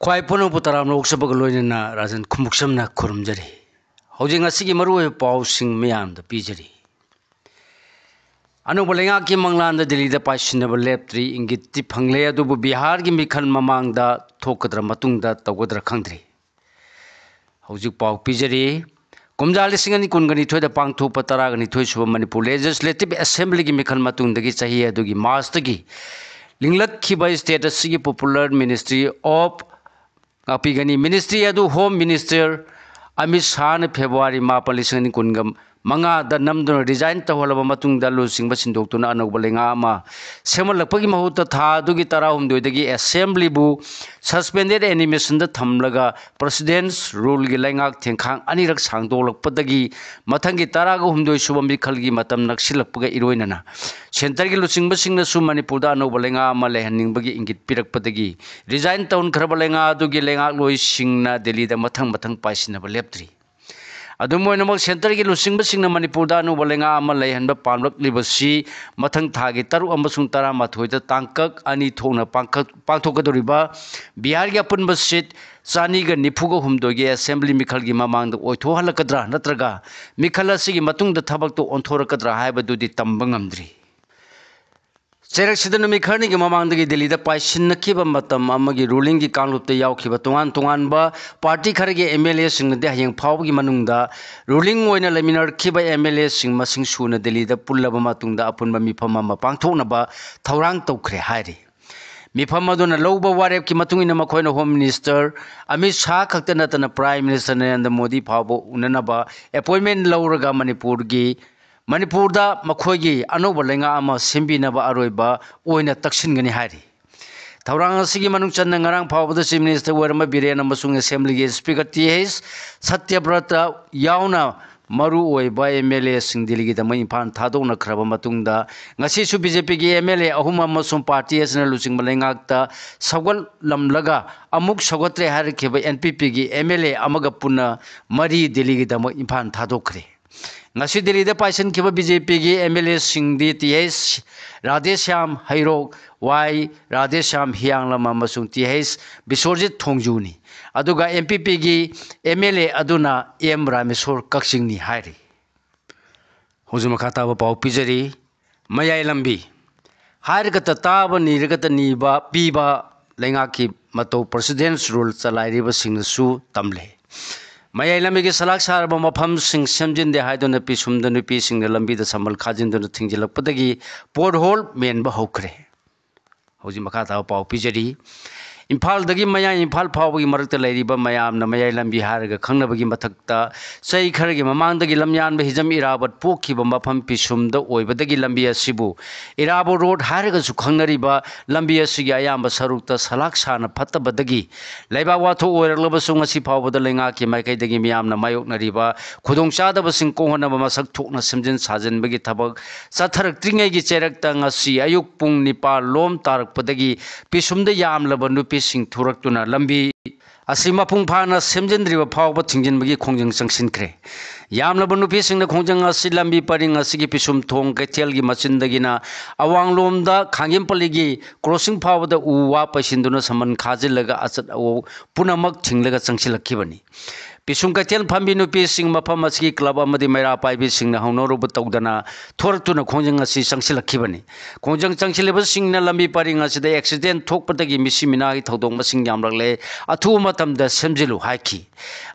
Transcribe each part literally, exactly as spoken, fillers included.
ꯄꯥꯏ ꯄꯨꯝꯅꯃꯛꯄꯨ ꯇꯔꯥꯝꯅ ꯑꯣꯛꯆꯕꯒ ꯂꯣꯏꯅꯅ ꯔꯥꯖꯟ ꯈꯨꯃꯨꯛꯁꯝꯅ ꯈꯨꯔꯨꯝꯖꯔꯤ꯫ ꯍꯧꯖꯤꯛ ꯉꯁꯤꯒꯤ ꯃꯔꯨꯑꯣꯏꯕ ꯄꯥꯎꯁꯤꯡ ꯃꯌꯥꯝꯗ ꯄꯤꯖꯔꯤ꯫ ꯑꯅꯧꯕ ꯂꯩꯉꯥꯛꯀꯤ ꯃꯪꯂꯥꯟꯗ ꯗꯤꯜꯂꯤꯗ ꯄꯥꯏꯁꯤꯟꯅꯕ ꯂꯦꯞꯇ꯭ꯔꯤ꯫ ꯏꯪꯒꯤꯠꯇꯤ ꯐꯪꯂꯦ, ꯑꯗꯨꯕꯨ ꯕꯤꯍꯥꯔꯒꯤ ꯃꯤꯈꯜ ꯃꯃꯥꯡꯗ ꯊꯣꯛꯀꯗ꯭ꯔꯥ ꯃꯇꯨꯡꯗ ꯇꯧꯒꯗ꯭ꯔꯥ ꯈꯪꯗ꯭ꯔꯤ꯫ ꯍꯧꯖꯤꯛ ꯄꯥꯎ ꯄꯤꯖꯔꯤ꯫ ꯀꯨꯝꯖꯥ ꯂꯤꯁꯤꯡ ꯑꯅꯤ ꯀꯨꯟꯒ ꯅꯤꯊꯣꯏꯗ ꯄꯥꯡꯊꯣꯛꯄ ꯇꯔꯥꯒ ꯅꯤꯊꯣꯏ ꯁꯨꯕ ꯃꯅꯤꯄꯨꯔ ꯂꯦꯖꯤꯁꯂꯦꯇꯤꯚ ꯑꯦꯁꯦꯝꯕ꯭ꯂꯤꯒꯤ ꯃꯤꯈꯜ ꯃꯇꯨꯡꯗꯒꯤ ꯆꯍꯤ ꯑꯗꯨꯒꯤ ꯃꯥꯔꯆꯇꯒꯤ ꯂꯤꯡꯂꯛꯈꯤꯕ ꯁ꯭ꯇꯦꯠ ꯑꯁꯤꯒꯤ ꯄꯣꯄꯨꯂꯔ ꯃꯤꯅꯤꯁꯇ꯭ꯔꯤ ꯑꯣꯐ ꯉꯥꯛꯄꯤꯒꯅꯤ꯫ ꯃꯤꯅꯤꯁꯇ꯭ꯔꯤ ꯑꯗꯨ ꯍꯣꯝ ꯃꯤꯅꯤꯁꯇꯔ ꯑꯃꯤꯠ ꯁꯥꯍꯅ ꯐꯦꯕ꯭ꯔꯨꯋꯥꯔꯤ ꯃꯥꯄꯟ, ꯂꯤꯁꯤꯡ ꯑꯅꯤ ꯀꯨꯟꯒ ꯃꯉꯥꯗ ꯅꯝꯗꯨꯅ ꯔꯤꯖꯥꯏꯟ ꯇꯧꯍꯜꯂꯕ ꯃꯇꯨꯡꯗ ꯂꯨꯆꯤꯡꯕ ꯁꯤꯟꯗꯣꯛꯇꯨꯅ ꯑꯅꯧꯕ ꯂꯩꯉꯥꯛ ꯑꯃ ꯁꯦꯝꯍꯜꯂꯛꯄꯒꯤ ꯃꯍꯨꯠꯇ ꯊꯥ ꯑꯗꯨꯒꯤ ꯇꯔꯥꯍꯨꯝꯗꯣꯏꯗꯒꯤ ꯑꯦꯁꯦꯝꯕ꯭ꯂꯤꯕꯨ ꯁꯁꯄꯦꯟꯗꯦꯗ ꯑꯦꯅꯤꯃꯦꯁꯟꯗ ꯊꯝꯂꯒ ꯄ꯭ꯔꯁꯤꯗꯦꯟꯁ ꯔꯨꯜꯒꯤ ꯂꯩꯉꯥꯛ ꯊꯦꯡꯈꯥꯡ ꯑꯅꯤꯔꯛ ꯁꯥꯡꯗꯣꯛꯂꯛꯄꯗꯒꯤ ꯃꯊꯪꯒꯤ ꯇꯔꯥꯒ ꯍꯨꯝꯗꯣꯏ ꯁꯨꯕ ꯃꯤꯈꯜꯒꯤ ꯃꯇꯝ ꯅꯛꯁꯤꯜꯂꯛꯄꯒ ꯏꯔꯣꯏꯅꯅ ꯁꯦꯟꯇꯔꯒꯤ ꯂꯨꯆꯤꯡꯕꯁꯤꯡꯅꯁꯨ ꯃꯅꯤꯄꯨꯔꯗ ꯑꯅꯧꯕ ꯂꯩꯉꯥꯛ ꯑꯃ ꯂꯩꯍꯟꯅꯤꯡꯕꯒꯤ ꯏꯪꯒꯤꯠ ꯄꯤꯔꯛꯄꯗꯒꯤ ꯔꯤꯖꯥꯏꯟ ꯇꯧꯍꯟꯈ꯭ꯔꯕ ꯂꯩꯉꯥꯛ ꯑꯗꯨꯒꯤ ꯂꯩꯉꯥꯛꯂꯣꯏꯁꯤꯡꯅ ꯗꯦꯜꯂꯤꯗ ꯃꯊꯪ ꯃꯊꯪ ꯄꯥꯏꯁꯤꯟꯅꯕ ꯂꯦꯞꯇ꯭ꯔꯤ꯫ ꯑꯗꯨꯝ ꯑꯣꯏꯅꯃꯛ, ꯁꯦꯟꯇꯔꯒꯤ ꯂꯨꯆꯤꯡꯕꯁꯤꯡꯅ ꯃꯅꯤꯄꯨꯔꯗ ꯑꯅꯧꯕ ꯂꯩꯉꯥꯛ ꯑꯃ ꯂꯩꯍꯟꯕ ꯄꯥꯝꯂꯛꯂꯤꯕꯁꯤ ꯃꯊꯪ ꯊꯥꯒꯤ ꯇꯔꯨꯛ ꯑꯃꯁꯨꯡ ꯇꯔꯥꯃꯥꯊꯣꯏꯗ ꯇꯥꯡꯀꯛ ꯑꯅꯤ ꯊꯣꯛꯅ ꯄꯥꯡꯈꯛ-, ꯄꯥꯡꯊꯣꯛꯀꯗꯧꯔꯤꯕ ꯕꯤꯍꯥꯔꯒꯤ ꯑꯄꯨꯟꯕ ꯁꯤꯠ ꯆꯅꯤꯒ ꯅꯤꯐꯨꯒ ꯍꯨꯝꯗꯣꯏꯒꯤ ꯑꯦꯁꯦꯝꯕ꯭ꯂꯤ ꯃꯤꯈꯜꯒꯤ ꯃꯃꯥꯡꯗ ꯑꯣꯏꯊꯣꯛꯍꯜꯂꯛꯀꯗ꯭ꯔꯥ ꯅꯠꯇ꯭ꯔꯒ ꯃꯤꯈꯜ ꯑꯁꯤꯒꯤ ꯃꯇꯨꯡꯗ ꯊꯕꯛꯇꯨ ꯑꯣꯟꯊꯣꯔꯛꯀꯗ꯭ꯔꯥ ꯍꯥꯏꯕꯗꯨꯗꯤ ꯇꯝꯕ ꯉꯝꯗ꯭ꯔꯤ꯫ ꯆꯩꯔꯛꯁꯤꯗ ꯅꯨꯃꯤꯠ ꯈꯔꯅꯤꯒꯤ ꯃꯃꯥꯡꯗꯒꯤ ꯗꯤꯜꯂꯤꯗ ꯄꯥꯏꯁꯤꯟꯅꯈꯤꯕ ꯃꯇꯝ ꯑꯃꯒꯤ ꯔꯨꯂꯤꯡꯒꯤ ꯀꯥꯡꯂꯨꯞꯇ ꯌꯥꯎꯈꯤꯕ ꯇꯣꯉꯥꯟ ꯇꯣꯉꯥꯟꯕ ꯄꯥꯔꯇꯤ ꯈꯔꯒꯤ ꯑꯦꯝ ꯑꯦꯜ ꯑꯦꯁꯤꯡꯅꯗꯤ ꯍꯌꯦꯡ ꯐꯥꯎꯕꯒꯤ ꯃꯅꯨꯡꯗ ꯔꯨꯂꯤꯡ ꯑꯣꯏꯅ ꯂꯩꯃꯤꯟꯅꯔꯛꯈꯤꯕ ꯑꯦꯝ ꯑꯦꯜ ꯑꯦꯁꯤꯡ ꯃꯁꯤꯡ ꯁꯨꯅ ꯗꯤꯜꯂꯤꯗ ꯄꯨꯜꯂꯕ ꯃꯇꯨꯡꯗ ꯑꯄꯨꯟꯕ ꯃꯤꯐꯝ ꯑꯃ ꯄꯥꯡꯊꯣꯛꯅꯕ ꯊꯧꯔꯥꯡ ꯇꯧꯈ꯭ꯔꯦ ꯍꯥꯏꯔꯤ꯫ ꯃꯤꯐꯝ ꯑꯗꯨꯅ ꯂꯧꯕ ꯋꯥꯔꯦꯞꯀꯤ ꯃꯇꯨꯡ ꯏꯟꯅ ꯃꯈꯣꯏꯅ ꯍꯣꯝ ꯃꯤꯅꯤꯁꯇꯔ ꯑꯃꯤꯠ ꯁꯥꯍ ꯈꯛꯇ ꯅꯠꯇꯅ ꯄ꯭ꯔꯥꯏꯝ ꯃꯤꯅꯤꯁꯇꯔ ꯅꯔꯦꯟꯗ꯭ꯔ ꯃꯣꯗꯤ ꯐꯥꯎꯕ ꯎꯅꯅꯕ ꯑꯦꯄꯣꯏꯟꯃꯦꯟ ꯂꯧꯔꯒ ꯃꯅꯤꯄꯨꯔꯒꯤ, ꯃꯅꯤꯄꯨꯔꯗ ꯃꯈꯣꯏꯒꯤ ꯑꯅꯧꯕ ꯂꯩꯉꯥꯛ ꯑꯃ ꯁꯦꯝꯕꯤꯅꯕ ꯑꯔꯣꯏꯕ ꯑꯣꯏꯅ ꯇꯛꯁꯤꯟꯒꯅꯤ ꯍꯥꯏꯔꯤ꯫ ꯊꯧꯔꯥꯡ ꯑꯁꯤꯒꯤ ꯃꯅꯨꯡ ꯆꯟꯅ ꯉꯔꯥꯡ ꯐꯥꯎꯕꯗ ꯆꯤꯐ ꯃꯤꯅꯤꯁꯇꯔ ꯑꯣꯏꯔꯝꯕ ꯕꯤꯔꯦꯟ ꯑꯃꯁꯨꯡ ꯑꯦꯁꯦꯝꯕ꯭ꯂꯤꯒꯤ ꯁ꯭ꯄꯤꯀꯔ ꯇꯤ ꯑꯩꯆ ꯁꯇ꯭ꯌꯕ꯭ꯔꯇ ꯌꯥꯎꯅ ꯃꯔꯨ ꯑꯣꯏꯕ ꯑꯦꯝ ꯑꯦꯜ ꯑꯦꯁꯤꯡ ꯗꯤꯜꯂꯤꯒꯤꯗꯃꯛ ꯏꯝꯐꯥꯜ ꯊꯥꯗꯣꯛꯅꯈ꯭ꯔꯕ ꯃꯇꯨꯡꯗ, ꯉꯁꯤꯁꯨ ꯕꯤ ꯖꯦ ꯄꯤꯒꯤ ꯑꯦꯝ ꯑꯦꯜ ꯑꯦ ꯑꯍꯨꯝ ꯑꯃꯁꯨꯡ ꯄꯥꯔꯇꯤ ꯑꯁꯤꯅ ꯂꯨꯆꯤꯡꯕ ꯂꯩꯉꯥꯛꯇ ꯁꯧꯒꯠꯂꯝꯂꯒ ꯑꯃꯨꯛ ꯁꯧꯒꯠꯇ꯭ꯔꯦ ꯍꯥꯏꯔꯛꯈꯤꯕ ꯑꯦꯟ ꯄꯤ ꯄꯤꯒꯤ ꯑꯦꯝ ꯑꯦꯜ ꯑꯦ ꯑꯃꯒ ꯄꯨꯟꯅ ꯃꯔꯤ ꯗꯤꯜꯂꯤꯒꯤꯗꯃꯛ ꯏꯝꯐꯥꯜ ꯊꯥꯗꯣꯛꯈ꯭ꯔꯦ꯫ ꯉꯁꯤ ꯗꯤꯜꯂꯤꯗ ꯄꯥꯏꯁꯤꯟꯈꯤꯕ ꯕꯤ ꯖꯦ ꯄꯤꯒꯤ ꯑꯦꯝ ꯑꯦꯜ ꯑꯦꯁꯤꯡꯗꯤ T H Radheshyam Heirok, Y Radheshyam ꯍꯤꯌꯥꯡꯂꯝ ꯑꯃꯁꯨꯡ ꯇꯤ ꯑꯩꯆ ꯕꯤꯁ꯭ꯋꯔꯖꯤꯠ ꯊꯣꯡꯖꯨꯅꯤ꯫ ꯑꯗꯨꯒ ꯑꯦꯝ ꯄꯤ ꯄꯤꯒꯤ ꯑꯦꯝ ꯑꯦꯜ ꯑꯦ ꯑꯗꯨꯅ ꯑꯦꯝ ꯔꯥꯃꯦꯁ꯭ꯋꯔ ꯀꯛꯆꯤꯡꯅꯤ ꯍꯥꯏꯔꯤ꯫ ꯍꯧꯖꯤꯛ ꯃꯈꯥ ꯇꯥꯕ ꯄꯥꯎ ꯄꯤꯖꯔꯤ꯫ ꯃꯌꯥꯏ ꯂꯝꯕꯤ ꯍꯥꯏꯔꯒꯇ ꯇꯥꯕ, ꯅꯤꯔꯒꯇ ꯅꯤꯕ ꯄꯤꯕ ꯂꯩꯉꯥꯛꯀꯤ ꯃꯇꯧ, President's Rule ꯆꯂꯥꯏꯔꯤꯕꯁꯤꯡꯅꯁꯨ ꯇꯝꯂꯦ꯫ ꯃꯌꯥꯏ ꯂꯝꯕꯤꯒꯤ ꯁꯂꯥꯛ ꯁꯥꯔꯕ ꯃꯐꯝꯁꯤꯡ ꯁꯦꯝꯖꯤꯟꯗꯦ ꯍꯥꯏꯗꯨꯅ ꯄꯤꯁꯨꯝꯗ ꯅꯨꯄꯤꯁꯤꯡꯅ ꯂꯝꯕꯤꯗ ꯁꯝꯕꯜ ꯈꯥꯖꯤꯟꯗꯨꯅ ꯊꯤꯡꯖꯤꯜꯂꯛꯄꯗꯒꯤ pothole ꯃꯦꯟꯕ ꯍꯧꯈ꯭ꯔꯦ꯫ ꯍꯧꯖꯤꯛ ꯃꯈꯥ ꯇꯥꯕ ꯄꯥꯎ ꯄꯤꯖꯔꯤ꯫ ꯏꯝꯐꯥꯜꯗꯒꯤ ꯃꯌꯥꯏ ꯏꯝꯐꯥꯜ ꯐꯥꯎꯕꯒꯤ ꯃꯔꯛꯇ ꯂꯩꯔꯤꯕ ꯃꯌꯥꯝꯅ ꯃꯌꯥꯏ ꯂꯝꯕꯤ ꯍꯥꯏꯔꯒ ꯈꯪꯅꯕꯒꯤ ꯃꯊꯛꯇ, ꯆꯍꯤ ꯈꯔꯒꯤ ꯃꯃꯥꯡꯗꯒꯤ ꯂꯝꯌꯥꯟꯕ ꯍꯤꯖꯝ ꯏꯔꯥꯕꯣꯠ ꯄꯣꯛꯈꯤꯕ ꯃꯐꯝ ꯄꯤꯁꯨꯝꯗ ꯑꯣꯏꯕꯗꯒꯤ ꯂꯝꯕꯤ ꯑꯁꯤꯕꯨ ꯏꯔꯥꯕꯣꯠ ꯔꯣꯗ ꯍꯥꯏꯔꯒꯁꯨ ꯈꯪꯅꯔꯤꯕ ꯂꯝꯕꯤ ꯑꯁꯤꯒꯤ ꯑꯌꯥꯝꯕ ꯁꯔꯨꯛꯇ ꯁꯂꯥꯛ ꯁꯥꯅ ꯐꯠꯇꯕꯗꯒꯤ ꯂꯩꯕꯥꯛ ꯋꯥꯊꯣꯛ ꯑꯣꯏꯔꯛꯂꯕꯁꯨ ꯉꯁꯤ ꯐꯥꯎꯕꯗ ꯂꯩꯉꯥꯛꯀꯤ ꯃꯥꯏꯀꯩꯗꯒꯤ ꯃꯤꯌꯥꯝꯅ ꯃꯥꯌꯣꯛꯅꯔꯤꯕ ꯈꯨꯗꯣꯡꯆꯥꯗꯕꯁꯤꯡ ꯀꯣꯛꯍꯟꯅꯕ ꯃꯁꯛ ꯊꯣꯛꯅ ꯁꯦꯝꯖꯤꯟ ꯁꯥꯖꯤꯟꯕꯒꯤ ꯊꯕꯛ ꯆꯠꯊꯔꯛꯇ꯭ꯔꯤꯉꯩꯒꯤ ꯆꯩꯔꯛꯇ ꯉꯁꯤ ꯑꯌꯨꯛ ꯄꯨꯡ ꯅꯤꯄꯥꯜ ꯂꯣꯝ ꯇꯥꯔꯛꯄꯗꯒꯤ ꯄꯤꯁꯨꯝꯗ ꯌꯥꯝꯂꯕ ꯅꯨꯄꯤꯁꯤꯡ ꯊꯣꯔꯛꯇꯨꯅ ꯂꯝꯕꯤ ꯑꯁꯤ ꯃꯄꯨꯡ ꯐꯥꯅ ꯁꯦꯝꯖꯤꯟꯗ꯭ꯔꯤꯕ ꯐꯥꯎꯕ ꯊꯤꯡꯖꯤꯟꯕꯒꯤ ꯈꯣꯡꯖꯪ ꯆꯪꯁꯤꯟꯈ꯭ꯔꯦ꯫ ꯌꯥꯝꯂꯕ ꯅꯨꯄꯤꯁꯤꯡꯅ ꯈꯣꯡꯖꯪ ꯑꯁꯤ ꯂꯝꯕꯤ ꯄꯔꯤꯡ ꯑꯁꯤꯒꯤ ꯄꯤꯁꯨꯝ ꯊꯣꯡ ꯀꯩꯊꯦꯜꯒꯤ ꯃꯆꯤꯟꯗꯒꯤꯅ ꯑꯋꯥꯡꯂꯣꯝꯗ ꯈꯥꯡꯒꯦꯝꯄꯜꯂꯤꯒꯤ crossing ꯐꯥꯎꯕꯗ ꯎ ꯋꯥ ꯄꯩꯁꯤꯟꯗꯨꯅ ꯁꯝꯕꯜ ꯈꯥꯖꯤꯜꯂꯒ ꯑꯆꯠ ꯑꯋꯣꯛ ꯄꯨꯝꯅꯃꯛ ꯊꯤꯡꯂꯒ ꯆꯪꯁꯤꯜꯂꯛꯈꯤꯕꯅꯤ꯫ ꯄꯤꯁꯨꯝ ꯀꯩꯊꯦꯜ ꯐꯝꯕꯤ ꯅꯨꯄꯤꯁꯤꯡ, ꯃꯐꯝ ꯑꯁꯤꯒꯤ club ꯑꯃꯗꯤ ꯃꯩꯔꯥ ꯄꯥꯏꯕꯤꯁꯤꯡꯅ ꯍꯧꯅꯔꯨꯕ ꯇꯧꯗꯅ ꯊꯣꯔꯛꯇꯨꯅ ꯈꯣꯡꯖꯪ ꯑꯁꯤ ꯆꯪꯁꯤꯜꯂꯛꯈꯤꯕꯅꯤ꯫ ꯈꯣꯡꯖꯪ ꯆꯪꯁꯤꯜꯂꯤꯕꯁꯤꯡꯅ ꯂꯝꯕꯤ ꯄꯔꯤꯡ ꯑꯁꯤꯗ accident ꯊꯣꯛꯄꯗꯒꯤ ꯃꯤꯁꯤ ꯃꯤꯅꯥꯒꯤ ꯊꯧꯗꯣꯛ ꯃꯁꯤꯡ ꯌꯥꯝꯂꯛꯂꯦ꯫ ꯑꯊꯨꯕ ꯃꯇꯝꯗ ꯁꯦꯝꯖꯤꯜꯂꯨ ꯍꯥꯏꯈꯤ꯫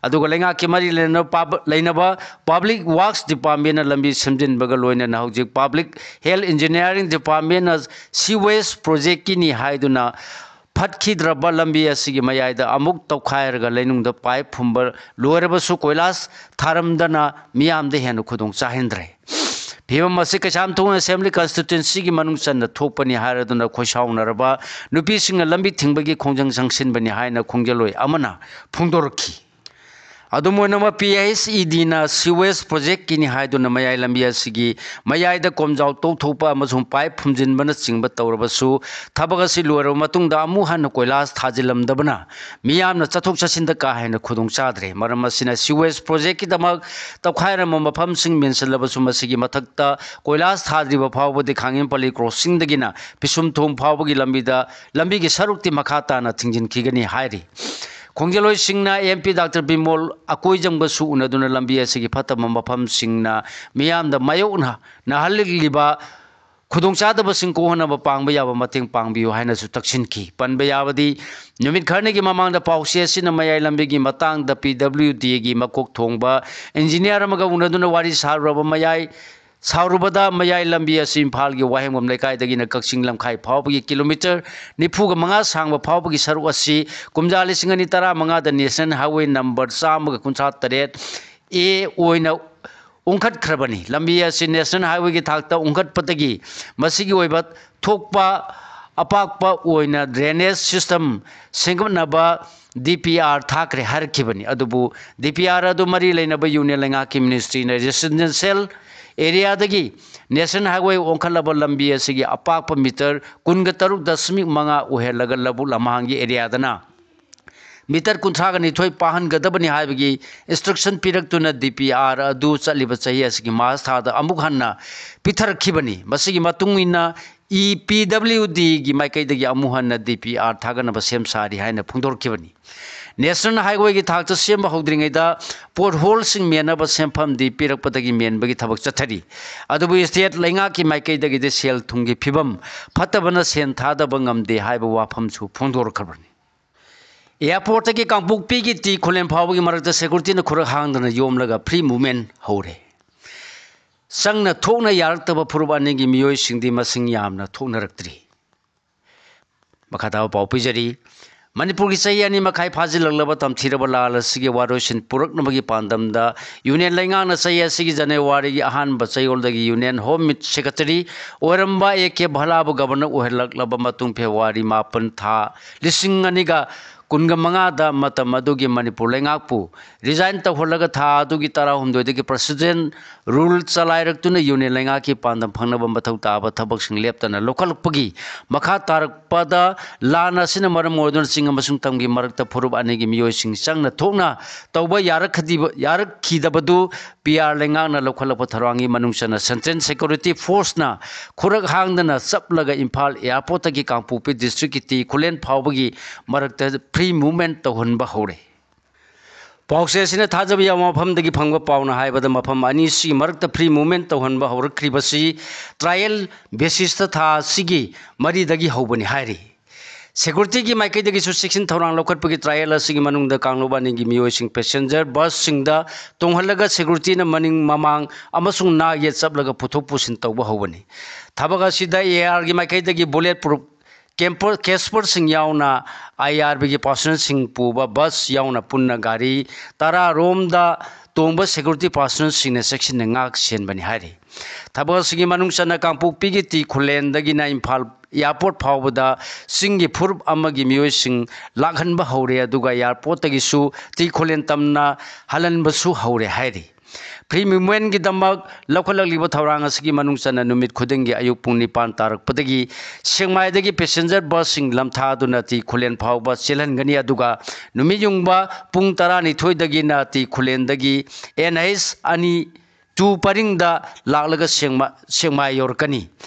ꯑꯗꯨꯒ ꯂꯩꯉꯥꯛꯀꯤ ꯃꯔꯤ ꯂꯩꯅꯕ ꯄꯥꯕ-, ꯂꯩꯅꯕ Public Works Departmentꯅ ꯂꯝꯕꯤ ꯁꯦꯝꯖꯤꯟꯕꯒ ꯂꯣꯏꯅꯅ ꯍꯧꯖꯤꯛ Public Health Engineering Departmentꯅ sewage projectꯀꯤꯅꯤ ꯍꯥꯏꯗꯨꯅ ꯐꯠꯈꯤꯗ꯭ꯔꯕ ꯂꯝꯕꯤ ꯑꯁꯤꯒꯤ ꯃꯌꯥꯏꯗ ꯑꯃꯨꯛ ꯇꯧꯈꯥꯏꯔꯒ ꯂꯩꯅꯨꯡꯗ pipe ꯐꯨꯝꯕ ꯂꯣꯏꯔꯕꯁꯨ ꯀꯣꯏꯂꯥꯁ ꯊꯥꯔꯝꯗꯅ ꯃꯤꯌꯥꯝꯗ ꯍꯦꯟꯅ ꯈꯨꯗꯣꯡ ꯆꯥꯍꯟꯗ꯭ꯔꯦ꯫ ꯐꯤꯕꯝ ꯑꯁꯤ ꯀꯩꯁꯥꯝꯊꯣꯡ Assembly Constituencyꯒꯤ ꯃꯅꯨꯡ ꯆꯟꯅ ꯊꯣꯛꯄꯅꯤ ꯍꯥꯏꯔꯗꯨꯅ ꯈꯣꯏꯁꯥꯎꯅꯔꯕ ꯅꯨꯄꯤꯁꯤꯡꯅ ꯂꯝꯕꯤ ꯊꯤꯡꯕꯒꯤ ꯈꯣꯡꯖꯪ ꯆꯪꯁꯤꯟꯕꯅꯤ ꯍꯥꯏꯅ ꯈꯣꯡꯖꯜꯂꯣꯏ ꯑꯃꯅ ꯐꯣꯡꯗꯣꯔꯛꯈꯤ꯫ ꯑꯗꯨꯝ ꯑꯣꯏꯅꯃꯛ, ꯄꯤ ꯑꯩꯆ ꯏ ꯗꯤꯅ ꯁꯤꯋꯦꯖ ꯄ꯭ꯔꯣꯖꯦꯛꯀꯤꯅꯤ ꯍꯥꯏꯗꯨꯅ ꯃꯌꯥꯏ ꯂꯝꯕꯤ ꯑꯁꯤꯒꯤ ꯃꯌꯥꯏꯗ ꯀꯣꯝꯖꯥꯎ ꯇꯧꯊꯣꯛꯄ ꯑꯃꯁꯨꯡ ꯄꯥꯏꯞ ꯐꯨꯝꯖꯤꯟꯕꯅꯆꯤꯡꯕ ꯇꯧꯔꯕꯁꯨ, ꯊꯕꯛ ꯑꯁꯤ ꯂꯣꯏꯔꯕ ꯃꯇꯨꯡꯗ ꯑꯃꯨꯛ ꯍꯟꯅ ꯀꯣꯏꯂꯥꯁ ꯊꯥꯖꯤꯜꯂꯝꯗꯕꯅ ꯃꯤꯌꯥꯝꯅ ꯆꯠꯊꯣꯛ ꯆꯠꯁꯤꯟꯗ ꯀꯥ ꯍꯦꯟꯅ ꯈꯨꯗꯣꯡ ꯆꯥꯗ꯭ꯔꯦ꯫ ꯃꯔꯝ ꯑꯁꯤꯅ, ꯁꯤꯋꯦꯖ ꯄ꯭ꯔꯣꯖꯦꯛꯀꯤꯗꯃꯛ ꯇꯧꯈꯥꯏꯔꯝꯕ ꯃꯐꯝꯁꯤꯡ ꯃꯦꯟꯁꯤꯜꯂꯕꯁꯨ, ꯃꯁꯤꯒꯤ ꯃꯊꯛꯇ ꯀꯣꯏꯂꯥꯁ ꯊꯥꯗ꯭ꯔꯤꯕ ꯐꯥꯎꯕꯗꯤ ꯈꯥꯡꯉꯦꯝꯄꯜꯂꯤ ꯀ꯭ꯔꯣꯁꯤꯡꯗꯒꯤꯅ ꯄꯤꯁꯨꯝꯊꯣꯡ ꯐꯥꯎꯕꯒꯤ ꯂꯝꯕꯤꯗ, ꯂꯝꯕꯤꯒꯤ ꯁꯔꯨꯛꯇꯤ ꯃꯈꯥ ꯇꯥꯅ ꯊꯤꯡꯖꯤꯟꯈꯤꯒꯅꯤ ꯍꯥꯏꯔꯤ꯫ ꯈꯣꯡꯖꯦꯜꯂꯣꯏꯁꯤꯡꯅ ꯑꯦꯝ ꯄꯤ ꯗꯥꯛꯇꯔ ꯕꯤꯃꯣꯜ ꯑꯀꯣꯏꯖꯝꯒꯁꯨ ꯎꯅꯗꯨꯅ ꯂꯝꯕꯤ ꯑꯁꯤꯒꯤ ꯐꯠꯇꯕ ꯃꯐꯝꯁꯤꯡꯅ ꯃꯤꯌꯥꯝꯗ ꯃꯥꯌꯣꯛꯅꯍꯜꯂꯤꯕ ꯈꯨꯗꯣꯡꯆꯥꯗꯕꯁꯤꯡ ꯀꯣꯛꯍꯟꯅꯕ ꯄꯥꯡꯕ ꯌꯥꯕ ꯃꯇꯦꯡ ꯄꯥꯡꯕꯤꯌꯨ ꯍꯥꯏꯅꯁꯨ ꯇꯛꯁꯤꯟꯈꯤ꯫ ꯄꯟꯕ ꯌꯥꯕꯗꯤ, ꯅꯨꯃꯤꯠ ꯈꯔꯅꯤꯒꯤ ꯃꯃꯥꯡꯗ ꯄꯥꯎꯆꯦ ꯑꯁꯤꯅ ꯃꯌꯥꯏ ꯂꯝꯕꯤꯒꯤ ꯃꯇꯥꯡꯗ ꯄꯤ ꯗꯕ꯭ꯂꯤꯎ ꯗꯤꯒꯤ ꯃꯀꯣꯛ ꯊꯣꯡꯕ ꯏꯟꯖꯤꯅꯤꯌꯥꯔ ꯑꯃꯒ ꯎꯅꯗꯨꯅ ꯋꯥꯔꯤ ꯁꯥꯔꯨꯔꯕ ꯃꯌꯥꯏ ꯁꯥꯎꯔꯨꯕꯗ, ꯃꯌꯥꯏ ꯂꯝꯕꯤ ꯑꯁꯤ ꯏꯝꯐꯥꯜꯒꯤ ꯋꯥꯍꯦꯡꯕꯝ ꯂꯩꯀꯥꯏꯗꯒꯤꯅ ꯀꯛꯆꯤꯡ ꯂꯝꯈꯥꯏ ꯐꯥꯎꯕꯒꯤ ꯀꯤꯂꯣꯃꯤꯇꯔ ꯅꯤꯐꯨꯒ ꯃꯉꯥ ꯁꯥꯡꯕ ꯐꯥꯎꯕꯒꯤ ꯁꯔꯨꯛ ꯑꯁꯤ ꯀꯨꯝꯖꯥ ꯂꯤꯁꯤꯡ ꯑꯅꯤ ꯇꯔꯥꯃꯉꯥꯗ ꯅꯦꯁꯅꯦꯜ ꯍꯥꯏꯋꯦ ꯅꯝꯕꯔ ꯆꯥꯝꯃꯒ ꯀꯨꯟꯊ꯭ꯔꯥ ꯇꯔꯦꯠ ꯑꯦ ꯑꯣꯏꯅ ꯎꯪꯈꯠꯈ꯭ꯔꯕꯅꯤ꯫ ꯂꯝꯕꯤ ꯑꯁꯤ ꯅꯦꯁꯅꯦꯜ ꯍꯥꯏꯋꯦꯒꯤ ꯊꯥꯛꯇ ꯎꯪꯈꯠꯄꯗꯒꯤ ꯃꯁꯤꯒꯤ ꯑꯣꯏꯕ ꯊꯣꯛꯄ ꯑꯄꯥꯛꯄ ꯑꯣꯏꯅ ꯗ꯭ꯔꯦꯅꯦꯖ ꯁꯤꯁꯇꯝ ꯁꯦꯝꯒꯠꯅꯕ ꯗꯤ ꯄꯤ ꯑꯥꯔ ꯊꯥꯈ꯭ꯔꯦ ꯍꯥꯏꯔꯛꯈꯤꯕꯅꯤ꯫ ꯑꯗꯨꯕꯨ ꯗꯤ ꯄꯤ ꯑꯥꯔ ꯑꯗꯨ ꯃꯔꯤ ꯂꯩꯅꯕ ꯌꯨꯅꯤꯌꯟ ꯂꯩꯉꯥꯛꯀꯤ ꯃꯤꯅꯤꯁꯇ꯭ꯔꯤꯅ ꯔꯦꯁꯤꯗꯦꯟꯁꯤꯌꯦꯜ ꯑꯦꯔꯤꯌꯥꯗꯒꯤ ꯅꯦꯁꯅꯦꯜ ꯍꯥꯏꯋꯦ ꯑꯣꯟꯈꯠꯂꯕ ꯂꯝꯕꯤ ꯑꯁꯤꯒꯤ ꯑꯄꯥꯛꯄ ꯃꯤꯇꯔ ꯀꯨꯟꯒ ꯇꯔꯨꯛ ꯗꯁꯃꯤꯛ ꯃꯉꯥ ꯑꯣꯏꯍꯜꯂꯒ ꯂꯧꯕꯨꯛ ꯂꯝꯍꯥꯡꯒꯤ ꯑꯦꯔꯤꯌꯥꯗꯅ ꯃꯤꯇꯔ ꯀꯨꯟꯊ꯭ꯔꯥꯒ ꯅꯤꯊꯣꯏ ꯄꯥꯍꯟꯒꯗꯕꯅꯤ ꯍꯥꯏꯕꯒꯤ ꯏꯟꯁꯇ꯭ꯔꯛꯁꯟ ꯄꯤꯔꯛꯇꯨꯅ ꯗꯤ ꯄꯤ ꯑꯥꯔ ꯑꯗꯨ ꯆꯠꯂꯤꯕ ꯆꯍꯤ ꯑꯁꯤꯒꯤ ꯃꯥꯔꯆ ꯊꯥꯗ ꯑꯃꯨꯛ ꯍꯟꯅ ꯄꯤꯊꯔꯛꯈꯤꯕꯅꯤ꯫ ꯃꯁꯤꯒꯤ ꯃꯇꯨꯡ ꯏꯟꯅ ꯏ ꯄꯤ ꯗꯕ꯭ꯂꯤꯎ ꯗꯤꯒꯤ ꯃꯥꯏꯀꯩꯗꯒꯤ ꯑꯃꯨꯛ ꯍꯟꯅ ꯗꯤ ꯄꯤ ꯑꯥꯔ ꯊꯥꯒꯠꯅꯕ ꯁꯦꯝ ꯁꯥꯔꯤ ꯍꯥꯏꯅ ꯐꯣꯡꯗꯣꯔꯛꯈꯤꯕꯅꯤ꯫ ꯅꯦꯁꯅꯦꯜ ꯍꯥꯏꯋꯦꯒꯤ ꯊꯥꯛꯇ ꯁꯦꯝꯕ ꯍꯧꯗ꯭ꯔꯤꯉꯩꯗ ꯄꯣꯠ ꯍꯣꯜꯁꯤꯡ ꯃꯦꯟꯅꯕ ꯁꯦꯟꯐꯝꯗꯤ ꯄꯤꯔꯛꯄꯗꯒꯤ ꯃꯦꯟꯕꯒꯤ ꯊꯕꯛ ꯆꯠꯊꯔꯤ꯫ ꯑꯗꯨꯕꯨ ꯁ꯭ꯇꯦꯠ ꯂꯩꯉꯥꯛꯀꯤ ꯃꯥꯏꯀꯩꯗꯒꯤꯗꯤ ꯁꯦꯜ ꯊꯨꯝꯒꯤ ꯐꯤꯕꯝ ꯐꯠꯇꯕꯅ ꯁꯦꯟ ꯊꯥꯗꯕ ꯉꯝꯗꯦ ꯍꯥꯏꯕ ꯋꯥꯐꯝꯁꯨ ꯐꯣꯡꯗꯣꯔꯛꯈ꯭ꯔꯕꯅꯤ꯫ ꯑꯦꯌꯥꯔꯄꯣꯔꯠꯇꯒꯤ ꯀꯥꯡꯄꯣꯛꯄꯤꯒꯤ ꯇꯤ ꯈꯨꯂꯦꯟ ꯐꯥꯎꯕꯒꯤ ꯃꯔꯛꯇ ꯁꯦꯀꯨꯔꯤꯇꯤꯅ ꯈꯨꯔꯛ ꯍꯥꯡꯗꯅ ꯌꯣꯝꯂꯒ ꯐ꯭ꯔꯤ ꯃꯨꯚꯃꯦꯟ ꯍꯧꯔꯦ꯫ ꯆꯪꯅ ꯊꯣꯛꯅ ꯌꯥꯔꯛꯇꯕ ꯐꯨꯔꯨꯞ ꯑꯅꯤꯒꯤ ꯃꯤꯑꯣꯏꯁꯤꯡꯗꯤ ꯃꯁꯤꯡ ꯌꯥꯝꯅ ꯊꯣꯛꯅꯔꯛꯇ꯭ꯔꯤ꯫ ꯃꯈꯥ ꯇꯥꯕ ꯄꯥꯎ ꯄꯤꯖꯔꯤ꯫ ꯃꯅꯤꯄꯨꯔꯒꯤ ꯆꯍꯤ ꯑꯅꯤ ꯃꯈꯥꯏ ꯐꯥꯖꯤꯜꯂꯛꯂꯕ ꯇꯝꯊꯤꯔꯕ ꯂꯥꯜ ꯑꯁꯤꯒꯤ ꯋꯥꯔꯣꯏꯁꯤꯟ ꯄꯨꯔꯛꯅꯕꯒꯤ ꯄꯥꯟꯗꯝꯗ ꯌꯨꯅꯤꯌꯟ ꯂꯩꯉꯥꯛꯅ ꯆꯍꯤ ꯑꯁꯤꯒꯤ ꯖꯅꯋꯥꯔꯤꯒꯤ ꯑꯍꯥꯟꯕ ꯆꯌꯣꯜꯗꯒꯤ ꯌꯨꯅꯤꯌꯟ ꯍꯣꯝ ꯃꯤꯠ ꯁꯦꯀ꯭ꯔꯦꯇꯔꯤ ꯑꯣꯏꯔꯝꯕ ꯑꯦ ꯀꯦ ꯚꯜꯂꯥꯕꯨ ꯒꯕꯔꯅꯔ ꯑꯣꯏꯍꯜꯂꯛꯂꯕ ꯃꯇꯨꯡ ꯐꯦꯕ꯭ꯔꯨꯋꯥꯔꯤ ꯃꯥꯄꯟ ꯊꯥ ꯂꯤꯁꯤꯡ ꯑꯅꯤꯒ ꯀꯨꯟꯒ ꯃꯉꯥꯗ ꯃꯇꯝ ꯑꯗꯨꯒꯤ ꯃꯅꯤꯄꯨꯔ ꯂꯩꯉꯥꯛꯄꯨ resign ꯇꯧꯍꯜꯂꯒ ꯊꯥ ꯑꯗꯨꯒꯤ ꯇꯔꯥꯍꯨꯝꯗꯣꯏꯗꯒꯤ president rule ꯆꯂꯥꯏꯔꯛꯇꯨꯅ union ꯂꯩꯉꯥꯛꯀꯤ ꯄꯥꯟꯗꯝ ꯐꯪꯅꯕ ꯃꯊꯧ ꯇꯥꯕ ꯊꯕꯛꯁꯤꯡ ꯂꯦꯞꯇꯅ ꯂꯧꯈꯠꯂꯛꯄꯒꯤ ꯃꯈꯥ ꯇꯥꯔꯛꯄꯗ ꯂꯥꯟ ꯑꯁꯤꯅ ꯃꯔꯝ ꯑꯣꯏꯗꯨꯅ ꯆꯤꯡ ꯑꯃꯁꯨꯡ ꯇꯝꯒꯤ ꯃꯔꯛꯇ ꯐꯨꯔꯨꯞ ꯑꯅꯤꯒꯤ ꯃꯤꯑꯣꯏꯁꯤꯡ ꯆꯪꯅ ꯊꯣꯛꯅ ꯇꯧꯕ ꯌꯥꯔꯛꯈꯤꯗꯕ-, ꯌꯥꯔꯛꯈꯤꯗꯕꯗꯨ ꯄꯤ ꯑꯥꯔ ꯂꯩꯉꯥꯛꯅ ꯂꯧꯈꯠꯂꯛꯄ ꯊꯧꯔꯥꯡꯒꯤ ꯃꯅꯨꯡ ꯆꯟꯅ Central Security Forceꯅ ꯈꯨꯔꯛ ꯍꯥꯡꯗꯅ ꯆꯞꯂꯒ ꯏꯝꯐꯥꯜ airportꯇꯒꯤ ꯀꯥꯡꯄꯣꯛꯄꯤ districtꯀꯤ ꯇꯤ ꯈꯨꯂꯦꯟ ꯐꯥꯎꯕꯒꯤ ꯃꯔꯛꯇ free movement ꯇꯧꯍꯟꯕ ꯍꯧꯔꯦ꯫ ꯄꯥꯎꯆꯦ ꯑꯁꯤꯅ ꯊꯥꯖꯕ ꯌꯥꯕ ꯃꯐꯝꯗꯒꯤ ꯐꯪꯕ ꯄꯥꯎꯅ ꯍꯥꯏꯕꯗ, ꯃꯐꯝ ꯑꯅꯤꯁꯤꯒꯤ ꯃꯔꯛꯇ free movement ꯇꯧꯍꯟꯕ ꯍꯧꯔꯛꯈ꯭ꯔꯤꯕꯁꯤ trial basisꯇ ꯊꯥ ꯑꯁꯤꯒꯤ ꯃꯔꯤꯗꯒꯤ ꯍꯧꯕꯅꯤ ꯍꯥꯏꯔꯤ꯫ Securityꯒꯤ ꯃꯥꯏꯀꯩꯗꯒꯤꯁꯨ ꯆꯦꯛꯁꯤꯟ ꯊꯧꯔꯥꯡ ꯂꯧꯈꯠꯄꯒꯤ trial ꯑꯁꯤꯒꯤ ꯃꯅꯨꯡꯗ ꯀꯥꯡꯂꯨꯞ ꯑꯅꯤꯒꯤ ꯃꯤꯑꯣꯏꯁꯤꯡ passenger busꯁꯤꯡꯗ ꯇꯣꯡꯍꯜꯂꯒ securityꯅ ꯃꯅꯤꯡ ꯃꯃꯥꯡ ꯑꯃꯁꯨꯡ ꯅꯥ ꯌꯦꯠ ꯆꯞꯂꯒ ꯄꯨꯊꯣꯛ ꯄꯨꯁꯤꯟ ꯇꯧꯕ ꯍꯧꯕꯅꯤ꯫ ꯊꯕꯛ ꯑꯁꯤꯗ ꯑꯦ ꯑꯥꯔꯒꯤ ꯃꯥꯏꯀꯩꯗꯒꯤ bullet proof camper-, casperꯁꯤꯡ ꯌꯥꯎꯅ ꯑꯥꯏ ꯑꯥꯔ ꯕꯤꯒꯤ personnelꯁꯤꯡ ꯄꯨꯕ bus ꯌꯥꯎꯅ ꯄꯨꯟꯅ ꯒꯥꯔꯤ ꯇꯔꯥ ꯔꯣꯝꯗ ꯇꯣꯡꯕ security personnelꯁꯤꯡꯅ ꯆꯦꯛꯁꯤꯟꯅ ꯉꯥꯛ ꯁꯦꯟꯕꯅꯤ ꯍꯥꯏꯔꯤ꯫ ꯊꯕꯛ ꯑꯁꯤꯒꯤ ꯃꯅꯨꯡ ꯆꯟꯅ ꯀꯥꯡꯄꯣꯛꯄꯤꯒꯤ ꯇꯤ ꯈꯨꯂꯦꯟꯗꯒꯤꯅ ꯏꯝꯐꯥꯜ airport ꯐꯥꯎꯕꯗ ꯆꯤꯡꯒꯤ ꯐꯨꯔꯨꯞ ꯑꯃꯒꯤ ꯃꯤꯑꯣꯏꯁꯤꯡ ꯂꯥꯛꯍꯟꯕ ꯍꯧꯔꯦ, ꯑꯗꯨꯒ airportꯇꯒꯤꯁꯨ ꯇꯤ ꯈꯨꯂꯦꯟ ꯇꯝꯅ ꯍꯜꯍꯟꯕꯁꯨ ꯍꯧꯔꯦ ꯍꯥꯏꯔꯤ꯫ Free movementꯀꯤꯗꯃꯛ ꯂꯧꯈꯠꯂꯛꯂꯤꯕ ꯊꯧꯔꯥꯡ ꯑꯁꯤꯒꯤ ꯃꯅꯨꯡ ꯆꯟꯅ ꯅꯨꯃꯤꯠ ꯈꯨꯗꯤꯡꯒꯤ ꯑꯌꯨꯛ ꯄꯨꯡ ꯅꯤꯄꯥꯟ ꯇꯥꯔꯛꯄꯗꯒꯤ ꯁꯦꯛꯃꯥꯏꯗꯒꯤ passenger busꯁꯤꯡ ꯂꯝꯊꯥꯗꯨꯅ ꯇꯤ ꯈꯨꯂꯦꯟ ꯐꯥꯎꯕ ꯆꯦꯜꯍꯟꯒꯅꯤ, ꯑꯗꯨꯒ ꯅꯨꯃꯤꯠ ꯌꯨꯡꯕ ꯄꯨꯡ ꯇꯔꯥꯅꯤꯊꯣꯏꯗꯒꯤꯅ ꯇꯤ ꯈꯨꯂꯦꯟꯗꯒꯤ N H ꯑꯅꯤ two ꯄꯔꯤꯡꯗ ꯂꯥꯛꯂꯒ ꯁꯦꯛꯃꯥ-, ꯁꯦꯛꯃꯥꯏ ꯌꯧꯔꯛꯀꯅꯤ꯫